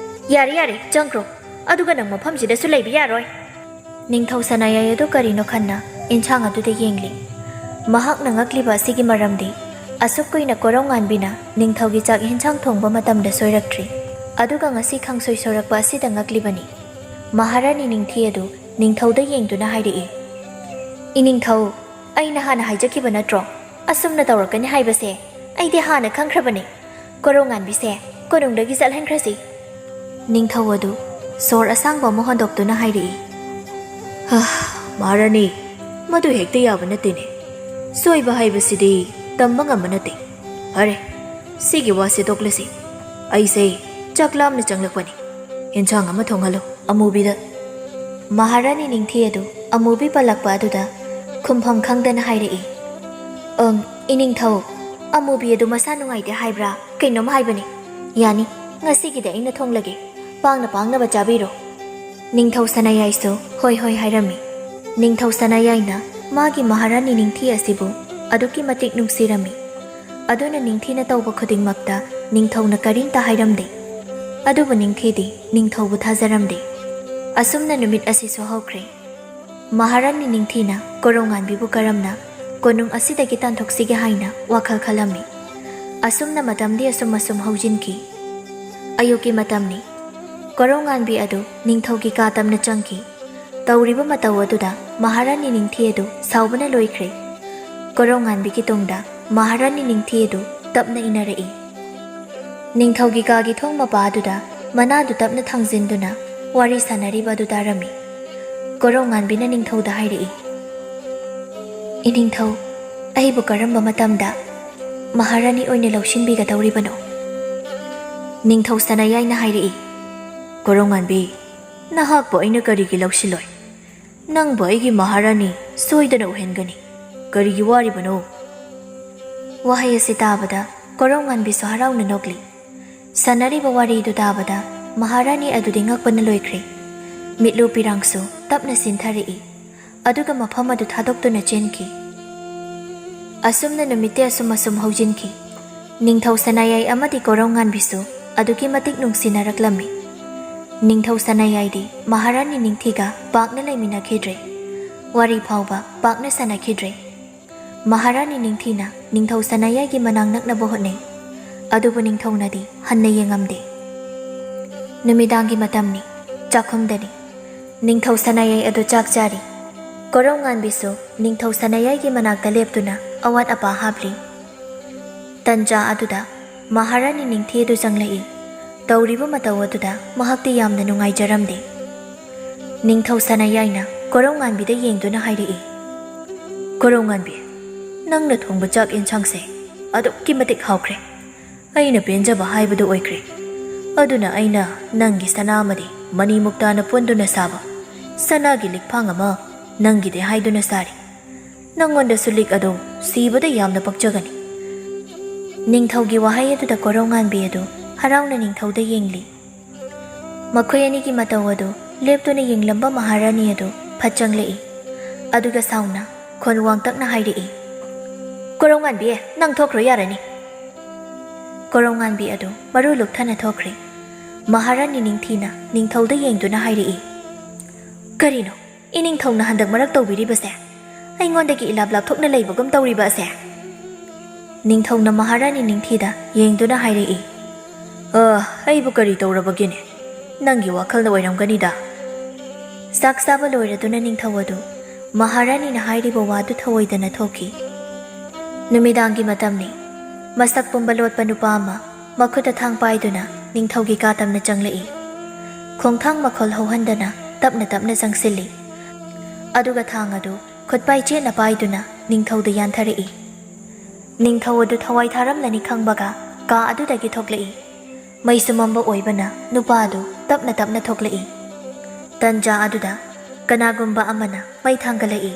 "ꯌꯥꯔꯦ, ꯌꯥꯔꯦ, ꯆꯪꯈ꯭ꯔꯣ꯫ ꯑꯗꯨꯒ ꯅꯪ ꯃꯐꯝꯁꯤꯗꯁꯨ ꯂꯩꯕ ꯌꯥꯔꯣꯏ"꯫ ꯅꯤꯡꯊꯧ ꯁꯅꯥꯌꯥꯏ ꯑꯗꯨ ꯀꯔꯤꯅꯣ ꯈꯟꯅ ꯏꯟꯁꯥꯡ ꯑꯗꯨꯗ ꯌꯦꯡꯂꯤ꯫ ꯃꯍꯥꯛꯅ ꯉꯛꯂꯤꯕ ꯑꯁꯤꯒꯤ ꯃꯔꯝꯗꯤ ꯑꯁꯨꯛ ꯀꯨꯏꯅ ꯀꯣꯔꯧꯉꯥꯟꯕꯤꯅ ꯅꯤꯡꯊꯧꯒꯤ ꯆꯥꯛ ꯏꯟꯁꯥꯡ ꯊꯣꯡꯕ ꯃꯇꯝꯗ ꯁꯣꯏꯔꯛꯇ꯭ꯔꯤ꯫ ꯑꯗꯨꯒ ꯉꯁꯤ ꯈꯪꯁꯣꯏ ꯁꯣꯏꯔꯛꯄ ꯑꯁꯤꯗ ꯉꯛꯂꯤꯕꯅꯤ꯫ ꯃꯍꯥꯔꯥꯅꯤ ꯅꯤꯡꯊꯤ ꯑꯗꯨ ꯅꯤꯡꯊꯧꯗ ꯌꯦꯡꯗꯨꯅ ꯍꯥꯏꯔꯛꯏ, "ꯏꯅꯤꯡꯊꯧ, ꯑꯩꯅ ꯍꯥꯟꯅ ꯍꯥꯏꯖꯈꯤꯕ ꯅꯠꯇ꯭ꯔꯣ? ꯑꯁꯨꯝꯅ ꯇꯧꯔꯛꯀꯅꯤ ꯍꯥꯏꯕꯁꯦ ꯑꯩꯗꯤ ꯍꯥꯟꯅ ꯈꯪꯈ꯭ꯔꯕꯅꯤ꯫ ꯀꯣꯔꯧꯉꯥꯟꯕꯤꯁꯦ ꯀꯣꯅꯨꯡꯗꯒꯤ ꯆꯠꯍꯟꯈ꯭ꯔꯁꯤ"꯫ ꯅꯤꯡꯊꯧ ꯑꯗꯨ ꯁꯣꯔ ꯑꯁꯥꯡꯕ ꯑꯃ ꯍꯣꯟꯗꯣꯛꯇꯨꯅ ꯍꯥꯏꯔꯛꯏ, "ꯍꯥ, ꯃꯍꯥꯔꯥꯅꯤ, ꯃꯗꯨ ꯍꯦꯛꯇ ꯌꯥꯕ ꯅꯠꯇꯦꯅꯦ꯫ ꯁꯣꯏꯕ ꯍꯥꯏꯕꯁꯤꯗꯤ ꯇꯝꯕ ꯉꯝꯕ ꯅꯠꯇꯦ꯫ ꯐꯔꯦ, ꯁꯤꯒꯤ ꯋꯥꯁꯦ ꯇꯣꯛꯂꯁꯤ꯫ ꯑꯩꯁꯦ ꯆꯥꯛ ꯂꯥꯝꯅ ꯆꯪꯂꯛꯄꯅꯤ꯫ ꯏꯟꯁꯥꯡ ꯑꯃ ꯊꯣꯡꯍꯜꯂꯨ ꯑꯃꯨꯕꯤꯗ"꯫ ꯃꯍꯥꯔꯥꯅꯤ ꯅꯤꯡꯊꯤ ꯑꯗꯨ ꯑꯃꯨꯕꯤ ꯄꯜꯂꯛꯄ ꯑꯗꯨꯗ ꯈꯨꯝꯐꯝ ꯈꯪꯗꯅ ꯍꯥꯏꯔꯛꯏ, "ꯑꯪ, ꯏꯅꯤꯡꯊꯧ, ꯑꯃꯨꯕꯤ ꯑꯗꯨ ꯃꯁꯥ ꯅꯨꯡꯉꯥꯏꯇꯦ ꯍꯥꯏꯕ꯭ꯔꯥ ꯀꯩꯅꯣꯝ ꯍꯥꯏꯕꯅꯤ꯫ ꯌꯥꯅꯤ, ꯉꯁꯤꯒꯤꯗꯤ ꯑꯩꯅ ꯊꯣꯡꯂꯒꯦ꯫ ꯄꯥꯡꯅ ꯄꯥꯡꯅꯕ ꯆꯥꯕꯤꯔꯣ"꯫ ꯅꯤꯡꯊꯧ ꯁꯅꯥꯌꯥꯏꯁꯨ ꯍꯣꯏ ꯍꯣꯏ ꯍꯥꯏꯔꯝꯃꯤ꯫ ꯅꯤꯡꯊꯧ ꯁꯅꯥꯌꯥꯏꯅ ꯃꯥꯒꯤ ꯃꯍꯥꯔꯥꯅꯤ ꯅꯤꯡꯊꯤ ꯑꯁꯤꯕꯨ ꯑꯗꯨꯛꯀꯤ ꯃꯇꯤꯛ ꯅꯨꯡꯁꯤꯔꯝꯃꯤ꯫ ꯑꯗꯨꯅ ꯅꯤꯡꯊꯤꯅ ꯇꯧꯕ ꯈꯨꯗꯤꯡꯃꯛꯇ ꯅꯤꯡꯊꯧꯅ ꯀꯔꯤꯝꯇ ꯍꯥꯏꯔꯝꯗꯦ꯫ ꯑꯗꯨꯕꯨ ꯅꯤꯡꯊꯤꯗꯤ ꯅꯤꯡꯊꯧꯕꯨ ꯊꯥꯖꯔꯝꯗꯦ꯫ ꯑꯁꯨꯝꯅ ꯅꯨꯃꯤꯠ ꯑꯁꯤꯁꯨ ꯍꯧꯈ꯭ꯔꯦ꯫ ꯃꯍꯥꯔꯥꯅꯤ ꯅꯤꯡꯊꯤꯅ ꯀꯣꯔꯧꯉꯥꯟꯕꯤꯕꯨ ꯀꯔꯝꯅ ꯀꯣꯅꯨꯡ ꯑꯁꯤꯗꯒꯤ ꯇꯥꯟꯊꯣꯛꯁꯤꯒꯦ ꯍꯥꯏꯅ ꯋꯥꯈꯜ ꯈꯜꯂꯝꯃꯤ꯫ ꯑꯁꯨꯝꯅ ꯃꯇꯝꯗꯤ ꯑꯁꯨꯝ ꯑꯁꯨꯝ ꯍꯧꯖꯤꯟꯈꯤ꯫ ꯑꯌꯨꯛꯀꯤ ꯃꯇꯝꯅꯤ꯫ ꯀꯣꯔꯧꯉꯥꯟꯕꯤ ꯑꯗꯨ ꯅꯤꯡꯊꯧꯒꯤ ꯀꯥ ꯇꯝꯅ ꯆꯪꯈꯤ꯫ ꯇꯧꯔꯤꯕ ꯃꯇꯧ ꯑꯗꯨꯗ ꯃꯍꯥꯔꯥꯅꯤ ꯅꯤꯡꯊꯤ ꯑꯗꯨ ꯁꯥꯎꯕꯅ ꯂꯣꯏꯈ꯭ꯔꯦ꯫ ꯀꯣꯔꯧꯉꯥꯟꯕꯤꯒꯤ ꯇꯨꯡꯗ ꯃꯍꯥꯔꯥꯅꯤ ꯅꯤꯡꯊꯤ ꯑꯗꯨ ꯇꯞꯅ ꯏꯟꯅꯔꯛꯏ꯫ ꯅꯤꯡꯊꯧꯒꯤ ꯀꯥꯒꯤ ꯊꯣꯡ ꯃꯄꯥ ꯑꯗꯨꯗ ꯃꯅꯥꯗꯨ ꯇꯞꯅ ꯊꯥꯡꯖꯤꯟꯗꯨꯅ ꯋꯥꯔꯤ ꯁꯥꯟꯅꯔꯤꯕ ꯑꯗꯨ ꯇꯥꯔꯝꯃꯤ꯫ ꯀꯣꯔꯧꯉꯥꯟꯕꯤꯅ ꯅꯤꯡꯊꯧꯗ ꯍꯥꯏꯔꯛꯏ, "ꯏꯅꯤꯡꯊꯧ, ꯑꯩꯕꯨ ꯀꯔꯝꯕ ꯃꯇꯝꯗ ꯃꯍꯥꯔꯥꯅꯤ ꯑꯣꯏꯅ ꯂꯧꯁꯤꯟꯕꯤꯒꯗꯧꯔꯤꯕꯅꯣ?" ꯅꯤꯡꯊꯧ ꯁꯅꯥꯌꯥꯏꯅ ꯍꯥꯏꯔꯛꯏ, "ꯀꯣꯔꯧꯉꯥꯟꯕꯤ, ꯅꯍꯥꯛꯄꯨ ꯑꯩꯅ ꯀꯔꯤꯒꯤ ꯂꯧꯁꯤꯜꯂꯣꯏ? ꯅꯪꯕꯨ ꯑꯩꯒꯤ ꯃꯍꯥꯔꯥꯅꯤ ꯁꯣꯏꯗꯅ ꯑꯣꯏꯍꯟꯒꯅꯤ꯫ ꯀꯔꯤꯒꯤ ꯋꯥꯔꯤꯕꯅꯣ?" ꯋꯥꯍꯩ ꯑꯁꯤ ꯇꯥꯕꯗ ꯀꯣꯔꯧꯉꯥꯟꯕꯤꯁꯨ ꯍꯔꯥꯎꯅ ꯅꯣꯛꯂꯤ꯫ ꯁꯥꯟꯅꯔꯤꯕ ꯋꯥꯔꯤꯗꯨ ꯇꯥꯕꯗ ꯃꯍꯥꯔꯥꯅꯤ ꯑꯗꯨꯗꯤ ꯉꯛꯄꯅ ꯂꯣꯏꯈ꯭ꯔꯦ꯫ ꯃꯤꯠꯂꯨ ꯄꯤꯔꯥꯡꯁꯨ ꯇꯞꯅ ꯆꯤꯟꯊꯔꯛꯏ꯫ ꯑꯗꯨꯒ ꯃꯐꯝ ꯑꯗꯨ ꯊꯥꯗꯣꯛꯇꯨꯅ ꯆꯦꯟꯈꯤ꯫ ꯑꯁꯨꯝꯅ ꯅꯨꯃꯤꯠꯇꯤ ꯑꯁꯨꯝ ꯑꯁꯨꯝ ꯍꯧꯖꯤꯟꯈꯤ꯫ ꯅꯤꯡꯊꯧ ꯁꯅꯥꯌꯥꯏ ꯑꯃꯗꯤ ꯀꯣꯔꯧꯉꯥꯟꯕꯤꯁꯨ ꯑꯗꯨꯛꯀꯤ ꯃꯇꯤꯛ ꯅꯨꯡꯁꯤꯅꯔꯛꯂꯝꯃꯤ꯫ ꯅꯤꯡꯊꯧ ꯁꯅꯥꯌꯥꯏꯗꯤ ꯃꯍꯥꯔꯥꯅꯤ ꯅꯤꯡꯊꯤꯒ ꯄꯥꯛꯅ ꯂꯩꯃꯤꯟꯅꯈꯤꯗ꯭ꯔꯦ꯫ ꯋꯥꯔꯤ ꯐꯥꯎꯕ ꯄꯥꯛꯅ ꯁꯥꯟꯅꯈꯤꯗ꯭ꯔꯦ꯫ ꯃꯍꯥꯔꯥꯅꯤ ꯅꯤꯡꯊꯤꯅ ꯅꯤꯡꯊꯧ ꯁꯅꯥꯌꯥꯏꯒꯤ ꯃꯅꯥꯛ ꯅꯛꯅꯕ ꯍꯣꯠꯅꯩ, ꯑꯗꯨꯕꯨ ꯅꯤꯡꯊꯧꯅꯗꯤ ꯍꯟꯅ ꯌꯦꯡꯉꯝꯗꯦ꯫ ꯅꯨꯃꯤꯗꯥꯡꯒꯤ ꯃꯇꯝꯅꯤ, ꯆꯥꯛꯈꯨꯝꯗꯅꯤ꯫ ꯅꯤꯡꯊꯧ ꯁꯅꯥꯌꯥꯏ ꯑꯗꯨ ꯆꯥꯛ ꯆꯥꯔꯤ꯫ ꯀꯣꯔꯧꯉꯥꯟꯕꯤꯁꯨ ꯅꯤꯡꯊꯧ ꯁꯅꯥꯌꯥꯏꯒꯤ ꯃꯅꯥꯛꯇ ꯂꯦꯞꯇꯨꯅ ꯑꯋꯥꯠ ꯑꯄꯥ ꯍꯥꯞꯂꯤ꯫ ꯇꯟꯖꯥ ꯑꯗꯨꯗ ꯃꯍꯥꯔꯥꯅꯤ ꯅꯤꯡꯊꯤ ꯑꯗꯨ ꯆꯪꯂꯛꯏ꯫ ꯇꯧꯔꯤꯕ ꯃꯇꯧ ꯑꯗꯨꯗ ꯃꯍꯥꯛꯇꯤ ꯌꯥꯝꯅ ꯅꯨꯡꯉꯥꯏꯖꯔꯝꯗꯦ꯫ ꯅꯤꯡꯊꯧ ꯁꯅꯥꯌꯥꯏꯅ ꯀꯣꯔꯧꯉꯥꯟꯕꯤꯗ ꯌꯦꯡꯗꯨꯅ ꯍꯥꯏꯔꯛꯏ, "ꯀꯣꯔꯧꯉꯥꯟꯕꯤ, ꯅꯪꯅ ꯊꯣꯡꯕ ꯆꯥꯛ ꯌꯦꯟꯁꯥꯡꯁꯦ ꯑꯗꯨꯛꯀꯤ ꯃꯇꯤꯛ ꯍꯥꯎꯈ꯭ꯔꯦ꯫ ꯑꯩꯅ ꯄꯦꯟꯖꯕ ꯍꯥꯏꯕꯗꯨ ꯑꯣꯏꯈ꯭ꯔꯦ꯫ ꯑꯗꯨꯅ ꯑꯩꯅ ꯅꯪꯒꯤ ꯁꯅꯥ ꯑꯃꯗꯤ ꯃꯅꯤ ꯃꯨꯛꯇꯥꯅ ꯄꯨꯟꯗꯨꯅ ꯁꯥꯕ ꯁꯅꯥꯒꯤ ꯂꯤꯛꯐꯥꯡ ꯑꯃ ꯅꯪꯒꯤꯗꯤ ꯍꯥꯏꯗꯨꯅ ꯁꯥꯔꯤ꯫ ꯅꯪꯉꯣꯟꯗꯁꯨ ꯂꯤꯛ ꯑꯗꯨ ꯁꯤꯕꯗ ꯌꯥꯝꯅ ꯄꯛꯆꯒꯅꯤ꯫" ꯅꯤꯡꯊꯧꯒꯤ ꯋꯥꯍꯩ ꯑꯗꯨꯗ ꯀꯣꯔꯧꯉꯥꯟꯕꯤ ꯑꯗꯨ ꯍꯔꯥꯎꯅ ꯅꯤꯡꯊꯧꯗ ꯌꯦꯡꯂꯤ꯫ ꯃꯈꯣꯏ ꯑꯅꯤꯒꯤ ꯃꯇꯧ ꯑꯗꯨ ꯂꯦꯞꯇꯨꯅ ꯌꯦꯡꯂꯝꯕ ꯃꯍꯥꯔꯥꯅꯤ ꯑꯗꯨ ꯐꯠ ꯆꯪꯂꯛꯏ꯫ ꯑꯗꯨꯒ ꯁꯥꯎꯅ ꯈꯣꯟ ꯋꯥꯡꯇꯛꯅ ꯍꯥꯏꯔꯛꯏ, "ꯀꯣꯔꯧꯉꯥꯟꯕꯤ, ꯅꯪ ꯊꯣꯛꯈ꯭ꯔꯣ ꯌꯥꯔꯅꯤ꯫" ꯀꯣꯔꯧꯉꯥꯟꯕꯤ ꯑꯗꯨ ꯃꯔꯨ ꯂꯨꯛꯊꯅ ꯊꯣꯛꯈ꯭ꯔꯦ꯫ ꯃꯍꯥꯔꯥꯅꯤ ꯅꯤꯡꯊꯤꯅ ꯅꯤꯡꯊꯧꯗ ꯌꯦꯡꯗꯨꯅ ꯍꯥꯏꯔꯛꯏ, "ꯀꯔꯤꯅꯣ ꯏꯅꯤꯡꯊꯧꯅ ꯍꯟꯗꯛ ꯃꯔꯛ ꯇꯧꯕꯤꯔꯤꯕꯁꯦ? ꯑꯩꯉꯣꯟꯗꯒꯤ ꯏꯂꯥꯞ ꯂꯥꯞꯊꯣꯛꯅ ꯂꯩꯕꯒꯨꯝ ꯇꯧꯔꯤꯕ ꯑꯁꯦ?" ꯅꯤꯡꯊꯧꯅ ꯃꯍꯥꯔꯥꯅꯤ ꯅꯤꯡꯊꯤꯗ ꯌꯦꯡꯗꯨꯅ ꯍꯥꯏꯔꯛꯏ, "ꯑ, ꯑꯩꯕꯨ ꯀꯔꯤ ꯇꯧꯔꯕꯒꯦꯅꯦ? ꯅꯪꯒꯤ ꯋꯥꯈꯜꯅ ꯑꯣꯏꯔꯝꯒꯅꯤꯗ꯫" ꯆꯥꯛ ꯆꯥꯕ ꯂꯣꯏꯔꯗꯨꯅ ꯅꯤꯡꯊꯧ ꯑꯗꯨ ꯃꯍꯥꯔꯥꯅꯤꯅ ꯍꯥꯏꯔꯤꯕ ꯋꯥꯗꯨ ꯊꯧꯑꯣꯏꯗꯅ ꯊꯣꯛꯈꯤ꯫ ꯅꯨꯃꯤꯗꯥꯡꯒꯤ ꯃꯇꯝꯅꯤ꯫ ꯃꯁꯛ ꯄꯨꯝꯕ ꯂꯣꯠꯄ ꯅꯨꯄꯥ ꯑꯃ ꯃꯈꯨꯠꯇ ꯊꯥꯡ ꯄꯥꯏꯗꯨꯅ ꯅꯤꯡꯊꯧꯒꯤ ꯀꯥ ꯇꯝꯅ ꯆꯪꯂꯛꯏ꯫ ꯈꯣꯡꯊꯥꯡ ꯃꯈꯣꯜ ꯍꯧꯍꯟꯗꯅ ꯇꯞꯅ ꯇꯞꯅ ꯆꯪꯁꯤꯜꯂꯤ꯫ ꯑꯗꯨꯒ ꯊꯥꯡ ꯑꯗꯨ ꯈꯨꯠꯄꯥꯏ ꯆꯦꯠꯅ ꯄꯥꯏꯗꯨꯅ ꯅꯤꯡꯊꯧꯗ ꯌꯥꯟꯊꯔꯛꯏ꯫ ꯅꯤꯡꯊꯧ ꯑꯗꯨ ꯊꯋꯥꯏ ꯊꯥꯔꯝꯂꯅꯤ ꯈꯪꯕꯒ ꯀꯥ ꯑꯗꯨꯗꯒꯤ ꯊꯣꯛꯂꯛꯏ꯫ ꯃꯩꯁꯨ ꯃꯝꯕ ꯑꯣꯏꯕꯅ ꯅꯨꯄꯥ ꯑꯗꯨ ꯇꯞꯅ ꯇꯞꯅ ꯊꯣꯛꯂꯛꯏ꯫ ꯇꯟꯖꯥ ꯑꯗꯨꯗ ꯀꯅꯥꯒꯨꯝꯕ ꯑꯃꯅ ꯃꯩ ꯊꯥꯡꯒꯠꯂꯛꯏ꯫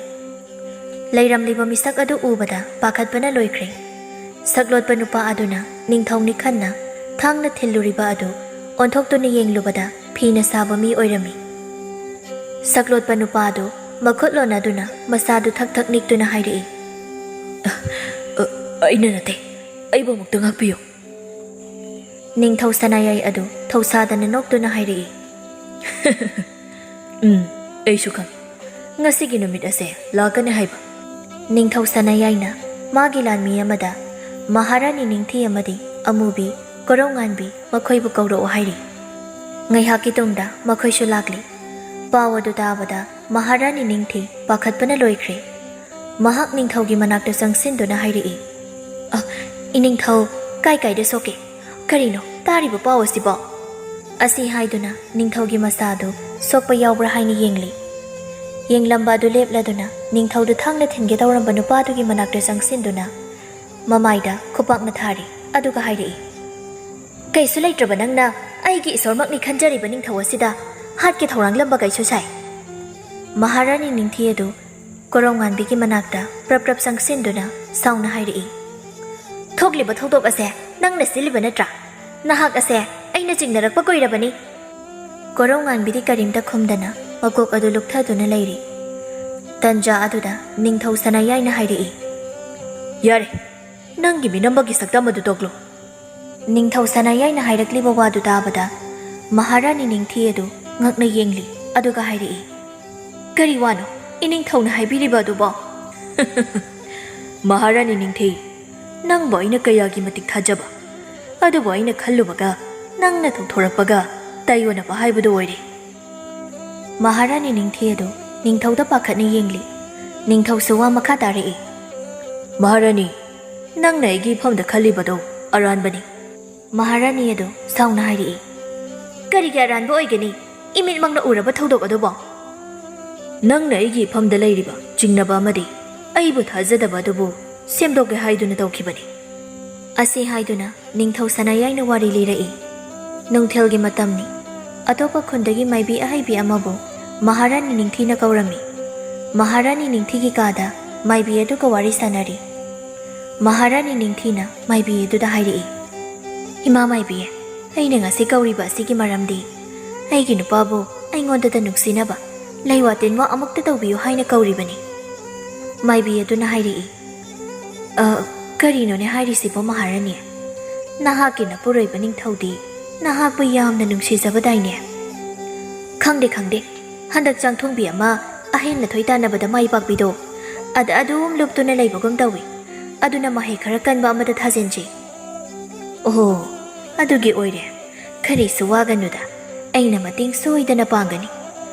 ꯂꯩꯔꯝꯂꯤꯕ ꯃꯤꯁꯛ ꯑꯗꯨ ꯎꯕꯗ ꯄꯥꯈꯠꯄꯅ ꯂꯣꯏꯈ꯭ꯔꯦ꯫ ꯁꯛꯂꯣꯠꯄ ꯅꯨꯄꯥ ꯑꯗꯨꯅ ꯅꯤꯡꯊꯧꯅꯤ ꯈꯟꯅ ꯊꯥꯡꯅ ꯊꯤꯜꯂꯨꯔꯤꯕ ꯑꯗꯨ ꯑꯣꯟꯊꯣꯛꯇꯨꯅ ꯌꯦꯡꯂꯨꯕꯗ ꯐꯤꯅ ꯁꯥꯕ ꯃꯤ ꯑꯣꯏꯔꯝꯃꯤ꯫ ꯁꯛꯂꯣꯠꯄ ꯅꯨꯄꯥ ꯑꯗꯨ ꯃꯈꯨꯠ ꯂꯣꯟꯅꯗꯨꯅ ꯃꯁꯥꯗꯨ ꯊꯛ ꯊꯛ ꯅꯤꯛꯇꯨꯅ ꯍꯥꯏꯔꯛꯏ, "ꯑ, ꯑꯩꯅ ꯅꯠꯇꯦ, ꯑꯩꯕꯨ ꯑꯃꯨꯛꯇ ꯉꯥꯛꯄꯤꯌꯨ꯫" ꯅꯤꯡꯊꯧ ꯁꯅꯥꯌꯥꯏ ꯑꯗꯨ ꯊꯧꯁꯥꯗꯅ ꯅꯣꯛꯇꯨꯅ ꯍꯥꯏꯔꯛꯏ, "ꯎꯝ, ꯑꯩꯁꯨ ꯈꯪꯏ ꯉꯁꯤꯒꯤ ꯅꯨꯃꯤꯠ ꯑꯁꯦ ꯂꯥꯛꯀꯅꯤ ꯍꯥꯏꯕ꯫" ꯅꯤꯡꯊꯧ ꯁꯅꯥꯌꯥꯏꯅ ꯃꯥꯒꯤ ꯂꯥꯟꯃꯤ ꯑꯃꯗ ꯃꯍꯥꯔꯥꯅꯤ ꯅꯤꯡꯊꯤ ꯑꯃꯗꯤ ꯑꯃꯨꯕꯤ, ꯀꯣꯔꯧꯉꯥꯟꯕꯤ ꯃꯈꯣꯏꯕꯨ ꯀꯧꯔꯛꯑꯣ ꯍꯥꯏꯔꯤ꯫ ꯉꯥꯏꯍꯥꯛꯀꯤ ꯇꯨꯡꯗ ꯃꯈꯣꯏꯁꯨ ꯂꯥꯛꯂꯤ꯫ ꯄꯥꯎ ꯑꯗꯨ ꯇꯥꯕꯗ ꯃꯍꯥꯔꯥꯅꯤ ꯅꯤꯡꯊꯤ ꯄꯥꯈꯠꯄꯅ ꯂꯣꯏꯈ꯭ꯔꯦ꯫ ꯃꯍꯥꯛ ꯅꯤꯡꯊꯧꯒꯤ ꯃꯅꯥꯛꯇ ꯆꯪꯁꯤꯟꯗꯨꯅ ꯍꯥꯏꯔꯛꯏ, "ꯑ, ꯏꯅꯤꯡꯊꯧ, ꯀꯥꯏ ꯀꯥꯏꯗ ꯁꯣꯛꯀꯦ? ꯀꯔꯤꯅꯣ ꯇꯥꯔꯤꯕ ꯄꯥꯎ ꯑꯁꯤꯕꯣ?" ꯑꯁꯤ ꯍꯥꯏꯗꯨꯅ ꯅꯤꯡꯊꯧꯒꯤ ꯃꯁꯥꯗꯨ ꯁꯣꯛꯄ ꯌꯥꯎꯕ꯭ꯔꯥ ꯍꯥꯏꯅ ꯌꯦꯡꯂꯤ꯫ ꯌꯦꯡꯂꯝꯕ ꯑꯗꯨ ꯂꯦꯞꯂꯗꯨꯅ ꯅꯤꯡꯊꯧꯗꯨ ꯊꯥꯡꯅ ꯊꯤꯟꯒꯦ ꯇꯧꯔꯝꯕ ꯅꯨꯄꯥꯗꯨꯒꯤ ꯃꯅꯥꯛꯇ ꯆꯪꯁꯤꯟꯗꯨꯅ ꯃꯃꯥꯏꯗ ꯈꯨꯄꯥꯛꯅ ꯊꯥꯔꯤ꯫ ꯑꯗꯨꯒ ꯍꯥꯏꯔꯛꯏ, "ꯀꯩꯁꯨ ꯂꯩꯇ꯭ꯔꯕ ꯅꯪꯅ ꯑꯩꯒꯤ ꯏꯁꯣꯔꯃꯛꯅꯤ ꯈꯟꯖꯔꯤꯕ ꯅꯤꯡꯊꯧ ꯑꯁꯤꯗ ꯍꯥꯠꯀꯦ ꯊꯧꯔꯥꯡꯂꯝꯕ ꯀꯩꯁꯨ ꯁꯥꯏ?" ꯃꯍꯥꯔꯥꯅꯤ ꯅꯤꯡꯊꯤ ꯑꯗꯨ ꯀꯣꯔꯧꯉꯥꯟꯕꯤꯒꯤ ꯃꯅꯥꯛꯇ ꯄ꯭ꯔꯞ ꯄ꯭ꯔꯞ ꯆꯪꯁꯤꯟꯗꯨꯅ ꯁꯥꯎꯅ ꯍꯥꯏꯔꯛꯏ, "ꯊꯣꯛꯂꯤꯕ ꯊꯧꯗꯣꯛ ꯑꯁꯦ ꯅꯪꯅ ꯁꯤꯜꯂꯤꯕ ꯅꯠꯇ꯭ꯔꯥ? ꯅꯍꯥꯛ ꯑꯁꯦ ꯑꯩꯅ ꯆꯤꯡꯅꯔꯛꯄ ꯀꯨꯏꯔꯕꯅꯤ꯫" ꯀꯣꯔꯧꯉꯥꯟꯕꯤꯗꯤ ꯀꯔꯤꯝꯇ ꯈꯨꯝꯗꯅ ꯃꯀꯣꯛ ꯑꯗꯨ ꯂꯨꯞꯊꯗꯨꯅ ꯂꯩꯔꯤ꯫ ꯇꯟꯖꯥ ꯑꯗꯨꯗ ꯅꯤꯡꯊꯧ ꯁꯅꯥꯌꯥꯏꯅ ꯍꯥꯏꯔꯛꯏ, "ꯌꯥꯔꯦ, ꯅꯪꯒꯤ ꯃꯤꯅꯝꯕꯒꯤ ꯁꯛꯇꯝ ꯑꯗꯨ ꯇꯣꯛꯂꯣ꯫" ꯅꯤꯡꯊꯧ ꯁꯅꯥꯌꯥꯏꯅ ꯍꯥꯏꯔꯛꯂꯤꯕ ꯋꯥꯗꯨ ꯇꯥꯕꯗ ꯃꯍꯥꯔꯥꯅꯤ ꯅꯤꯡꯊꯤ ꯑꯗꯨ ꯉꯛꯅ ꯌꯦꯡꯂꯤ꯫ ꯑꯗꯨꯒ ꯍꯥꯏꯔꯛꯏ, "ꯀꯔꯤ ꯋꯥꯅꯣ ꯏꯅꯤꯡꯊꯧꯅ ꯍꯥꯏꯕꯤꯔꯤꯕ ꯑꯗꯨꯕꯣ?" "ꯃꯍꯥꯔꯥꯅꯤ ꯅꯤꯡꯊꯤ, ꯅꯪꯕꯨ ꯑꯩꯅ ꯀꯌꯥꯒꯤ ꯃꯇꯤꯛ ꯊꯥꯖꯕ꯫ ꯑꯗꯨꯕꯨ ꯑꯩꯅ ꯈꯜꯂꯨꯕꯒ ꯅꯪꯅ ꯇꯧꯊꯣꯔꯛꯄꯒ ꯇꯥꯏꯌꯣꯟꯅꯕ ꯍꯥꯏꯕꯗꯨ ꯑꯣꯏꯔꯦ꯫ ꯃꯍꯥꯔꯥꯅꯤ ꯅꯤꯡꯊꯤ ꯑꯗꯨ ꯅꯤꯡꯊꯧꯗ ꯄꯥꯈꯠꯅ ꯌꯦꯡꯂꯤ꯫ ꯅꯤꯡꯊꯧꯁꯨ ꯋꯥ ꯃꯈꯥ ꯇꯥꯔꯛꯏ꯫ ꯃꯍꯥꯔꯥꯅꯤ, ꯅꯪꯅ ꯑꯩꯒꯤ ꯏꯐꯝꯗ ꯈꯜꯂꯤꯕꯗꯣ ꯑꯔꯥꯟꯕꯅꯤ꯫ ꯃꯍꯥꯔꯥꯅꯤ ꯑꯗꯨ ꯁꯥꯎꯅ ꯍꯥꯏꯔꯛꯏ꯫ ꯀꯔꯤꯒꯤ ꯑꯔꯥꯟꯕ ꯑꯣꯏꯒꯅꯤ? ꯏꯃꯤꯠꯃꯛꯅ ꯎꯔꯕ ꯊꯧꯗꯣꯛ ꯑꯗꯨꯕꯨ꯫ ꯅꯪꯅ ꯑꯩꯒꯤ ꯏꯐꯝꯗ ꯂꯩꯔꯤꯕ ꯆꯤꯡꯅꯕ ꯑꯃꯗꯤ ꯑꯩꯕꯨ ꯊꯥꯖꯗꯕ ꯑꯗꯨꯕꯨ ꯁꯦꯝꯗꯣꯛꯀꯦ ꯍꯥꯏꯗꯨꯅ ꯇꯧꯈꯤꯕꯅꯤ꯫ ꯑꯁꯤ ꯍꯥꯏꯗꯨꯅ ꯅꯤꯡꯊꯧ ꯁꯅꯥꯌꯥꯏꯅ ꯋꯥꯔꯤ ꯂꯤꯔꯛꯏ꯫ ꯅꯨꯡꯊꯤꯜꯒꯤ ꯃꯇꯝꯅꯤ꯫ ꯑꯇꯣꯞꯄ ꯈꯨꯟꯗꯒꯤ ꯃꯥꯏꯕꯤ ꯑꯍꯩꯕꯤ ꯑꯃꯕꯨ ꯃꯍꯥꯔꯥꯅꯤ ꯅꯤꯡꯊꯤꯅ ꯀꯧꯔꯝꯃꯤ꯫ ꯃꯍꯥꯔꯥꯅꯤ ꯅꯤꯡꯊꯤꯒꯤ ꯀꯥꯗ ꯃꯥꯏꯕꯤ ꯑꯗꯨꯒ ꯋꯥꯔꯤ ꯁꯥꯟꯅꯔꯤ꯫ ꯃꯍꯥꯔꯥꯅꯤ ꯅꯤꯡꯊꯤꯅ ꯃꯥꯏꯕꯤ ꯑꯗꯨꯗ ꯍꯥꯏꯔꯛꯏ, "ꯏꯃꯥ ꯃꯥꯏꯕꯤ, ꯑꯩꯅ ꯉꯁꯤ ꯀꯧꯔꯤꯕ ꯑꯁꯤꯒꯤ ꯃꯔꯝꯗꯤ ꯑꯩꯒꯤ ꯅꯨꯄꯥꯕꯨ ꯑꯩꯉꯣꯟꯗꯗ ꯅꯨꯡꯁꯤꯅꯕ ꯂꯩꯋꯥ ꯇꯤꯟꯋꯥ ꯑꯃꯨꯛꯇ ꯇꯧꯕꯤꯌꯨ ꯍꯥꯏꯅ ꯀꯧꯔꯤꯕꯅꯤ꯫" ꯃꯥꯏꯕꯤ ꯑꯗꯨꯅ ꯍꯥꯏꯔꯛꯏ, "ꯑ, ꯀꯔꯤꯅꯣꯅꯦ ꯍꯥꯏꯔꯤꯁꯤꯕꯣ ꯃꯍꯥꯔꯥꯅꯤ? ꯅꯍꯥꯛꯀꯤ ꯅꯄꯨꯔꯣꯏꯕ ꯅꯤꯡꯊꯧꯗꯤ ꯅꯍꯥꯛꯄꯨ ꯌꯥꯝꯅ ꯅꯨꯡꯁꯤꯖꯕꯗꯥꯏꯅꯦ?" "ꯈꯪꯗꯦ, ꯈꯪꯗꯦ꯫ ꯍꯟꯗꯛ ꯆꯥꯡꯊꯣꯡꯕꯤ ꯑꯃ ꯑꯍꯦꯟ ꯑꯊꯣꯏ ꯇꯥꯟꯅꯕꯗ ꯃꯥꯏ ꯄꯥꯛꯄꯤꯗꯣ ꯑꯗ ꯑꯗꯨꯝ ꯂꯨꯞꯇꯨꯅ ꯂꯩꯕꯒꯨꯝ ꯇꯧꯏ꯫ ꯑꯗꯨꯅ ꯃꯍꯩ ꯈꯔ ꯀꯟꯕ ꯑꯃꯗ ꯊꯥꯖꯤꯟꯁꯤ꯫" "ꯑꯣꯍꯣ, ꯑꯗꯨꯒꯤ ꯑꯣꯏꯔꯦ꯫ ꯀꯔꯤꯁꯨ ꯋꯥꯒꯅꯨꯗ, ꯑꯩꯅ ꯃꯇꯦꯡ ꯁꯣꯏꯗꯅ ꯄꯥꯡꯒꯅꯤ꯫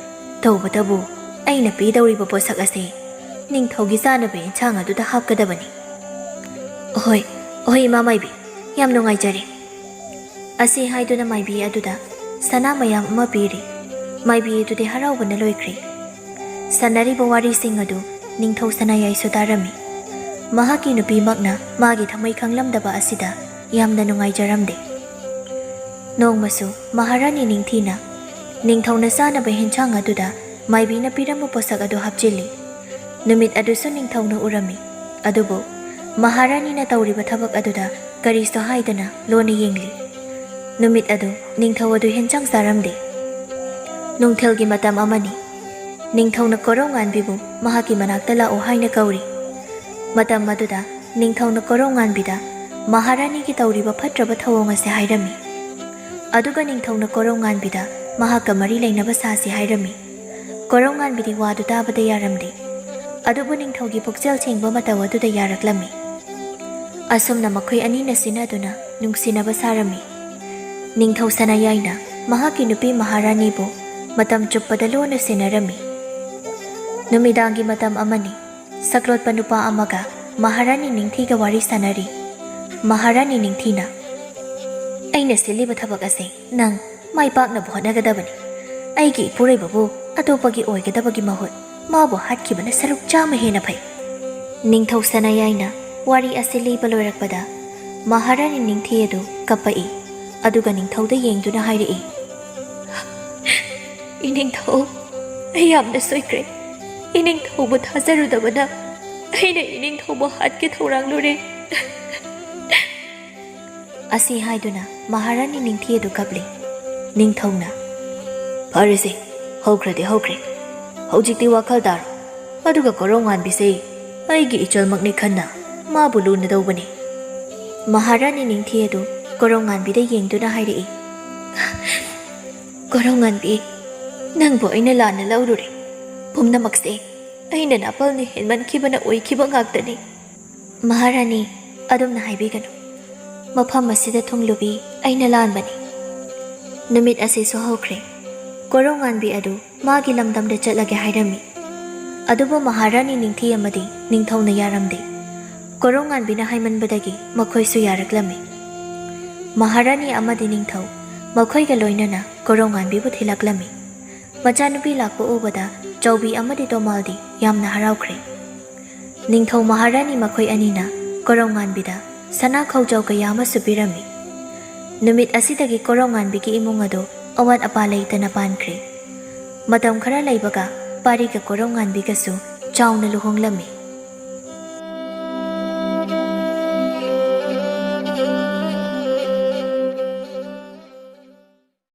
ꯇꯧꯕꯇꯕꯨ ꯑꯩꯅ ꯄꯤꯗꯧꯔꯤꯕ ꯄꯣꯠꯁꯛ ꯑꯁꯤ ꯅꯤꯡꯊꯧꯒꯤ ꯆꯥꯅꯕ ꯌꯦꯟꯁꯥꯡ ꯑꯗꯨꯗ ꯍꯥꯞꯀꯗꯕꯅꯤ꯫" "ꯍꯣꯏ, ꯍꯣꯏ, ꯏꯃꯥ ꯃꯥꯏꯕꯤ, ꯌꯥꯝ ꯅꯨꯡꯉꯥꯏꯖꯔꯦ꯫" ꯑꯁꯤ ꯍꯥꯏꯗꯨꯅ ꯃꯥꯏꯕꯤ ꯑꯗꯨꯗ ꯁꯅꯥ ꯃꯌꯥꯝ ꯑꯃ ꯄꯤꯔꯤ꯫ ꯃꯥꯏꯕꯤ ꯑꯗꯨꯗꯤ ꯍꯔꯥꯎꯕꯅ ꯂꯣꯏꯈ꯭ꯔꯦ꯫ ꯁꯥꯟꯅꯔꯤꯕ ꯋꯥꯔꯤꯁꯤꯡ ꯑꯗꯨ ꯅꯤꯡꯊꯧ ꯁꯅꯥꯌꯥꯏꯁꯨ ꯇꯥꯔꯝꯃꯤ꯫ ꯃꯍꯥꯛꯀꯤ ꯅꯨꯄꯤꯃꯛꯅ ꯃꯥꯒꯤ ꯊꯃꯣꯏ ꯈꯪꯂꯝꯗꯕ ꯑꯁꯤꯗ ꯌꯥꯝꯅ ꯅꯨꯡꯉꯥꯏꯖꯔꯝꯗꯦ꯫ ꯅꯣꯡꯃꯁꯨ ꯃꯍꯥꯔꯥꯅꯤ ꯅꯤꯡꯊꯤꯅ ꯅꯤꯡꯊꯧꯅ ꯆꯥꯅꯕ ꯍꯦꯟꯁꯥꯡ ꯑꯗꯨꯗ ꯃꯥꯏꯕꯤꯅ ꯄꯤꯔꯝꯕ ꯄꯣꯠꯁꯛ ꯑꯗꯨ ꯍꯥꯞꯆꯤꯜꯂꯤ꯫ ꯅꯨꯃꯤꯠ ꯑꯗꯨꯁꯨ ꯅꯤꯡꯊꯧꯅ ꯎꯔꯝꯃꯤ꯫ ꯑꯗꯨꯕꯨ ꯃꯍꯥꯔꯥꯅꯤꯅ ꯇꯧꯔꯤꯕ ꯊꯕꯛ ꯑꯗꯨꯗ ꯀꯔꯤꯁꯨ ꯍꯥꯏꯗꯅ ꯂꯣꯟꯅ ꯌꯦꯡꯂꯤ꯫ ꯅꯨꯃꯤꯠ ꯑꯗꯨ ꯅꯤꯡꯊꯧ ꯑꯗꯨ ꯍꯦꯟꯁꯥꯡ ꯆꯥꯔꯝꯗꯦ꯫ ꯅꯨꯡꯊꯤꯜꯒꯤ ꯃꯇꯝ ꯑꯃꯅꯤ꯫ ꯅꯤꯡꯊꯧꯅ ꯀꯣꯔꯧꯉꯥꯟꯕꯤꯕꯨ ꯃꯍꯥꯛꯀꯤ ꯃꯅꯥꯛꯇ ꯂꯥꯛꯎ ꯍꯥꯏꯅ ꯀꯧꯔꯤ꯫ ꯃꯇꯝ ꯑꯗꯨꯗ ꯅꯤꯡꯊꯧꯅ ꯀꯣꯔꯧꯉꯥꯟꯕꯤꯗ ꯃꯍꯥꯔꯥꯅꯤꯒꯤ ꯇꯧꯔꯤꯕ ꯐꯠꯇ꯭ꯔꯕ ꯊꯧꯑꯣꯡ ꯑꯁꯤ ꯍꯥꯏꯔꯝꯃꯤ꯫ ꯑꯗꯨꯒ ꯅꯤꯡꯊꯧꯅ ꯀꯣꯔꯧꯉꯥꯟꯕꯤꯗ ꯃꯍꯥꯛꯀ ꯃꯔꯤ ꯂꯩꯅꯕ ꯁꯥꯁꯤ ꯍꯥꯏꯔꯝꯃꯤ꯫ ꯀꯣꯔꯧꯉꯥꯟꯕꯤꯗꯤ ꯋꯥꯗꯨ ꯇꯥꯕꯗ ꯌꯥꯔꯝꯗꯦ꯫ ꯑꯗꯨꯕꯨ ꯅꯤꯡꯊꯧꯒꯤ ꯄꯨꯛꯆꯦꯜ ꯁꯦꯡꯕ ꯃꯇꯧ ꯑꯗꯨꯗ ꯌꯥꯔꯛꯂꯝꯃꯤ꯫ ꯑꯁꯨꯝꯅ ꯃꯈꯣꯏ ꯑꯅꯤꯅ ꯁꯤꯟꯅꯗꯨꯅ ꯅꯨꯡꯁꯤꯅꯕ ꯁꯥꯔꯝꯃꯤ꯫ ꯅꯤꯡꯊꯧ ꯁꯅꯥꯌꯥꯏꯅ ꯃꯍꯥꯛꯀꯤ ꯅꯨꯄꯤ ꯃꯍꯥꯔꯥꯅꯤꯕꯨ ꯃꯇꯝ ꯆꯨꯞꯄꯗ ꯂꯨꯅ ꯁꯦꯟꯅꯔꯝꯃꯤ꯫ ꯅꯨꯃꯤꯗꯥꯡꯒꯤ ꯃꯇꯝ ꯑꯃꯅꯤ꯫ ꯁꯛꯂꯣꯠꯄ ꯅꯨꯄꯥ ꯑꯃꯒ ꯃꯍꯥꯔꯥꯅꯤ ꯅꯤꯡꯊꯤꯒ ꯋꯥꯔꯤ ꯁꯥꯟꯅꯔꯤ꯫ ꯃꯍꯥꯔꯥꯅꯤ ꯅꯤꯡꯊꯤꯅ, "ꯑꯩꯅ ꯁꯤꯜꯂꯤꯕ ꯊꯕꯛ ꯑꯁꯤ ꯅꯪ ꯃꯥꯏ ꯄꯥꯛꯅꯕ ꯍꯣꯠꯅꯒꯗꯕꯅꯤ꯫ ꯑꯩꯒꯤ ꯏꯄꯨꯔꯣꯏꯕꯕꯨ ꯑꯇꯣꯞꯄꯒꯤ ꯑꯣꯏꯒꯗꯕꯒꯤ ꯃꯍꯨꯠ ꯃꯥꯕꯨ ꯍꯥꯠꯈꯤꯕꯅ ꯁꯔꯨꯛ ꯆꯥꯝꯃ ꯍꯦꯟꯅ ꯐꯩ꯫" ꯅꯤꯡꯊꯧ ꯁꯅꯥꯌꯥꯏꯅ ꯋꯥꯔꯤ ꯑꯁꯤ ꯂꯤꯕ ꯂꯣꯏꯔꯛꯄꯗ ꯃꯍꯥꯔꯥꯅꯤ ꯅꯤꯡꯊꯤ ꯑꯗꯨ ꯀꯞꯄꯛꯏ꯫ ꯑꯗꯨꯒ ꯅꯤꯡꯊꯧꯗ ꯌꯦꯡꯗꯨꯅ ꯍꯥꯏꯔꯛꯏ, "ꯏꯅꯤꯡꯊꯧ, ꯑꯩ ꯌꯥꯝꯅ ꯁꯣꯏꯈ꯭ꯔꯦ꯫ ꯏꯅꯤꯡꯊꯧꯕꯨ ꯊꯥꯖꯔꯨꯗꯕꯅ ꯑꯩꯅ ꯏꯅꯤꯡꯊꯧꯕꯨ ꯍꯥꯠꯀꯦ ꯊꯧꯔꯥꯡꯂꯨꯔꯦ꯫" ꯑꯁꯤ ꯍꯥꯏꯗꯨꯅ ꯃꯍꯥꯔꯥꯅꯤ ꯅꯤꯡꯊꯤ ꯑꯗꯨ ꯀꯞꯂꯤ꯫ ꯅꯤꯡꯊꯧꯅ, "ꯐꯔꯦꯁꯦ, ꯍꯧꯈ꯭ꯔꯗꯤ ꯍꯧꯈ꯭ꯔꯦ꯫ ꯍꯧꯖꯤꯛꯇꯤ ꯋꯥꯈꯜ ꯇꯥꯔꯣ꯫ ꯑꯗꯨꯒ ꯀꯣꯔꯧꯉꯥꯟꯕꯤꯁꯦ ꯑꯩꯒꯤ ꯏꯆꯜꯃꯛꯅꯤ ꯈꯟꯅ ꯃꯥꯕꯨ ꯂꯨꯅ ꯇꯧꯕꯅꯤ꯫" ꯃꯍꯥꯔꯥꯅꯤ ꯅꯤꯡꯊꯤ ꯑꯗꯨ ꯀꯣꯔꯧꯉꯥꯟꯕꯤꯗ ꯌꯦꯡꯗꯨꯅ ꯍꯥꯏꯔꯛꯏ, "ꯀꯣꯔꯧꯉꯥꯟꯕꯤ, ꯅꯪꯕꯨ ꯑꯩꯅ ꯂꯥꯟꯅ ꯂꯧꯔꯨꯔꯦ꯫ ꯄꯨꯝꯅꯃꯛꯁꯦ ꯑꯩꯅ ꯅꯥꯄꯜꯅ ꯍꯦꯟꯃꯟꯈꯤꯕꯅ ꯑꯣꯏꯈꯤꯕ ꯉꯥꯛꯇꯅꯤ꯫" "ꯃꯍꯥꯔꯥꯅꯤ, ꯑꯗꯨꯝꯅ ꯍꯥꯏꯕꯤꯒꯅꯨ꯫ ꯃꯐꯝ ꯑꯁꯤꯗ ꯊꯨꯡꯂꯨꯕꯤ ꯑꯩꯅ ꯂꯥꯟꯕꯅꯤ꯫" ꯅꯨꯃꯤꯠ ꯑꯁꯤꯁꯨ ꯍꯧꯈ꯭ꯔꯦ꯫ ꯀꯣꯔꯧꯉꯥꯟꯕꯤ ꯑꯗꯨ ꯃꯥꯒꯤ ꯂꯝꯗꯝꯗ ꯆꯠꯂꯒꯦ ꯍꯥꯏꯔꯝꯃꯤ꯫ ꯑꯗꯨꯕꯨ ꯃꯍꯥꯔꯥꯅꯤ ꯅꯤꯡꯊꯤ ꯑꯃꯗꯤ ꯅꯤꯡꯊꯧꯅ ꯌꯥꯔꯝꯗꯦ꯫ ꯀꯣꯔꯧꯉꯥꯟꯕꯤꯅ ꯍꯥꯏꯃꯟꯕꯗꯒꯤ ꯃꯈꯣꯏꯁꯨ ꯌꯥꯔꯛꯂꯝꯃꯤ꯫ ꯃꯍꯥꯔꯥꯅꯤ ꯑꯃꯗꯤ ꯅꯤꯡꯊꯧ ꯃꯈꯣꯏꯒ ꯂꯣꯏꯅꯅ ꯀꯣꯔꯧꯉꯥꯟꯕꯤꯕꯨ ꯊꯤꯜꯂꯛꯂꯝꯃꯤ꯫ ꯃꯆꯥꯅꯨꯄꯤ ꯂꯥꯛꯄ ꯎꯕꯗ ꯆꯥꯎꯕꯤ ꯑꯃꯗꯤ ꯇꯣꯃꯥꯜꯗꯤ ꯌꯥꯝꯅ ꯍꯔꯥꯎꯈ꯭ꯔꯦ꯫ ꯅꯤꯡꯊꯧ ꯃꯍꯥꯔꯥꯅꯤ ꯃꯈꯣꯏ ꯑꯅꯤꯅ ꯀꯣꯔꯧꯉꯥꯟꯕꯤꯗ ꯁꯅꯥ ꯈꯧꯖꯥꯎ ꯀꯌꯥ ꯑꯃꯁꯨ ꯄꯤꯔꯝꯃꯤ꯫ ꯅꯨꯃꯤꯠ ꯑꯁꯤꯗꯒꯤ ꯀꯣꯔꯧꯉꯥꯟꯕꯤꯒꯤ ꯏꯃꯨꯡ ꯑꯗꯨ ꯑꯋꯥꯠ ꯑꯄꯥ ꯂꯩꯇꯅ ꯄꯥꯟꯈ꯭ꯔꯦ꯫ ꯃꯇꯝ ꯈꯔ ꯂꯩꯕꯒ ꯄꯥꯔꯤꯒ ꯀꯣꯔꯧꯉꯥꯟꯕꯤꯒꯁꯨ ꯆꯥꯎꯅ ꯂꯨꯍꯣꯡꯂꯝꯃꯤ꯫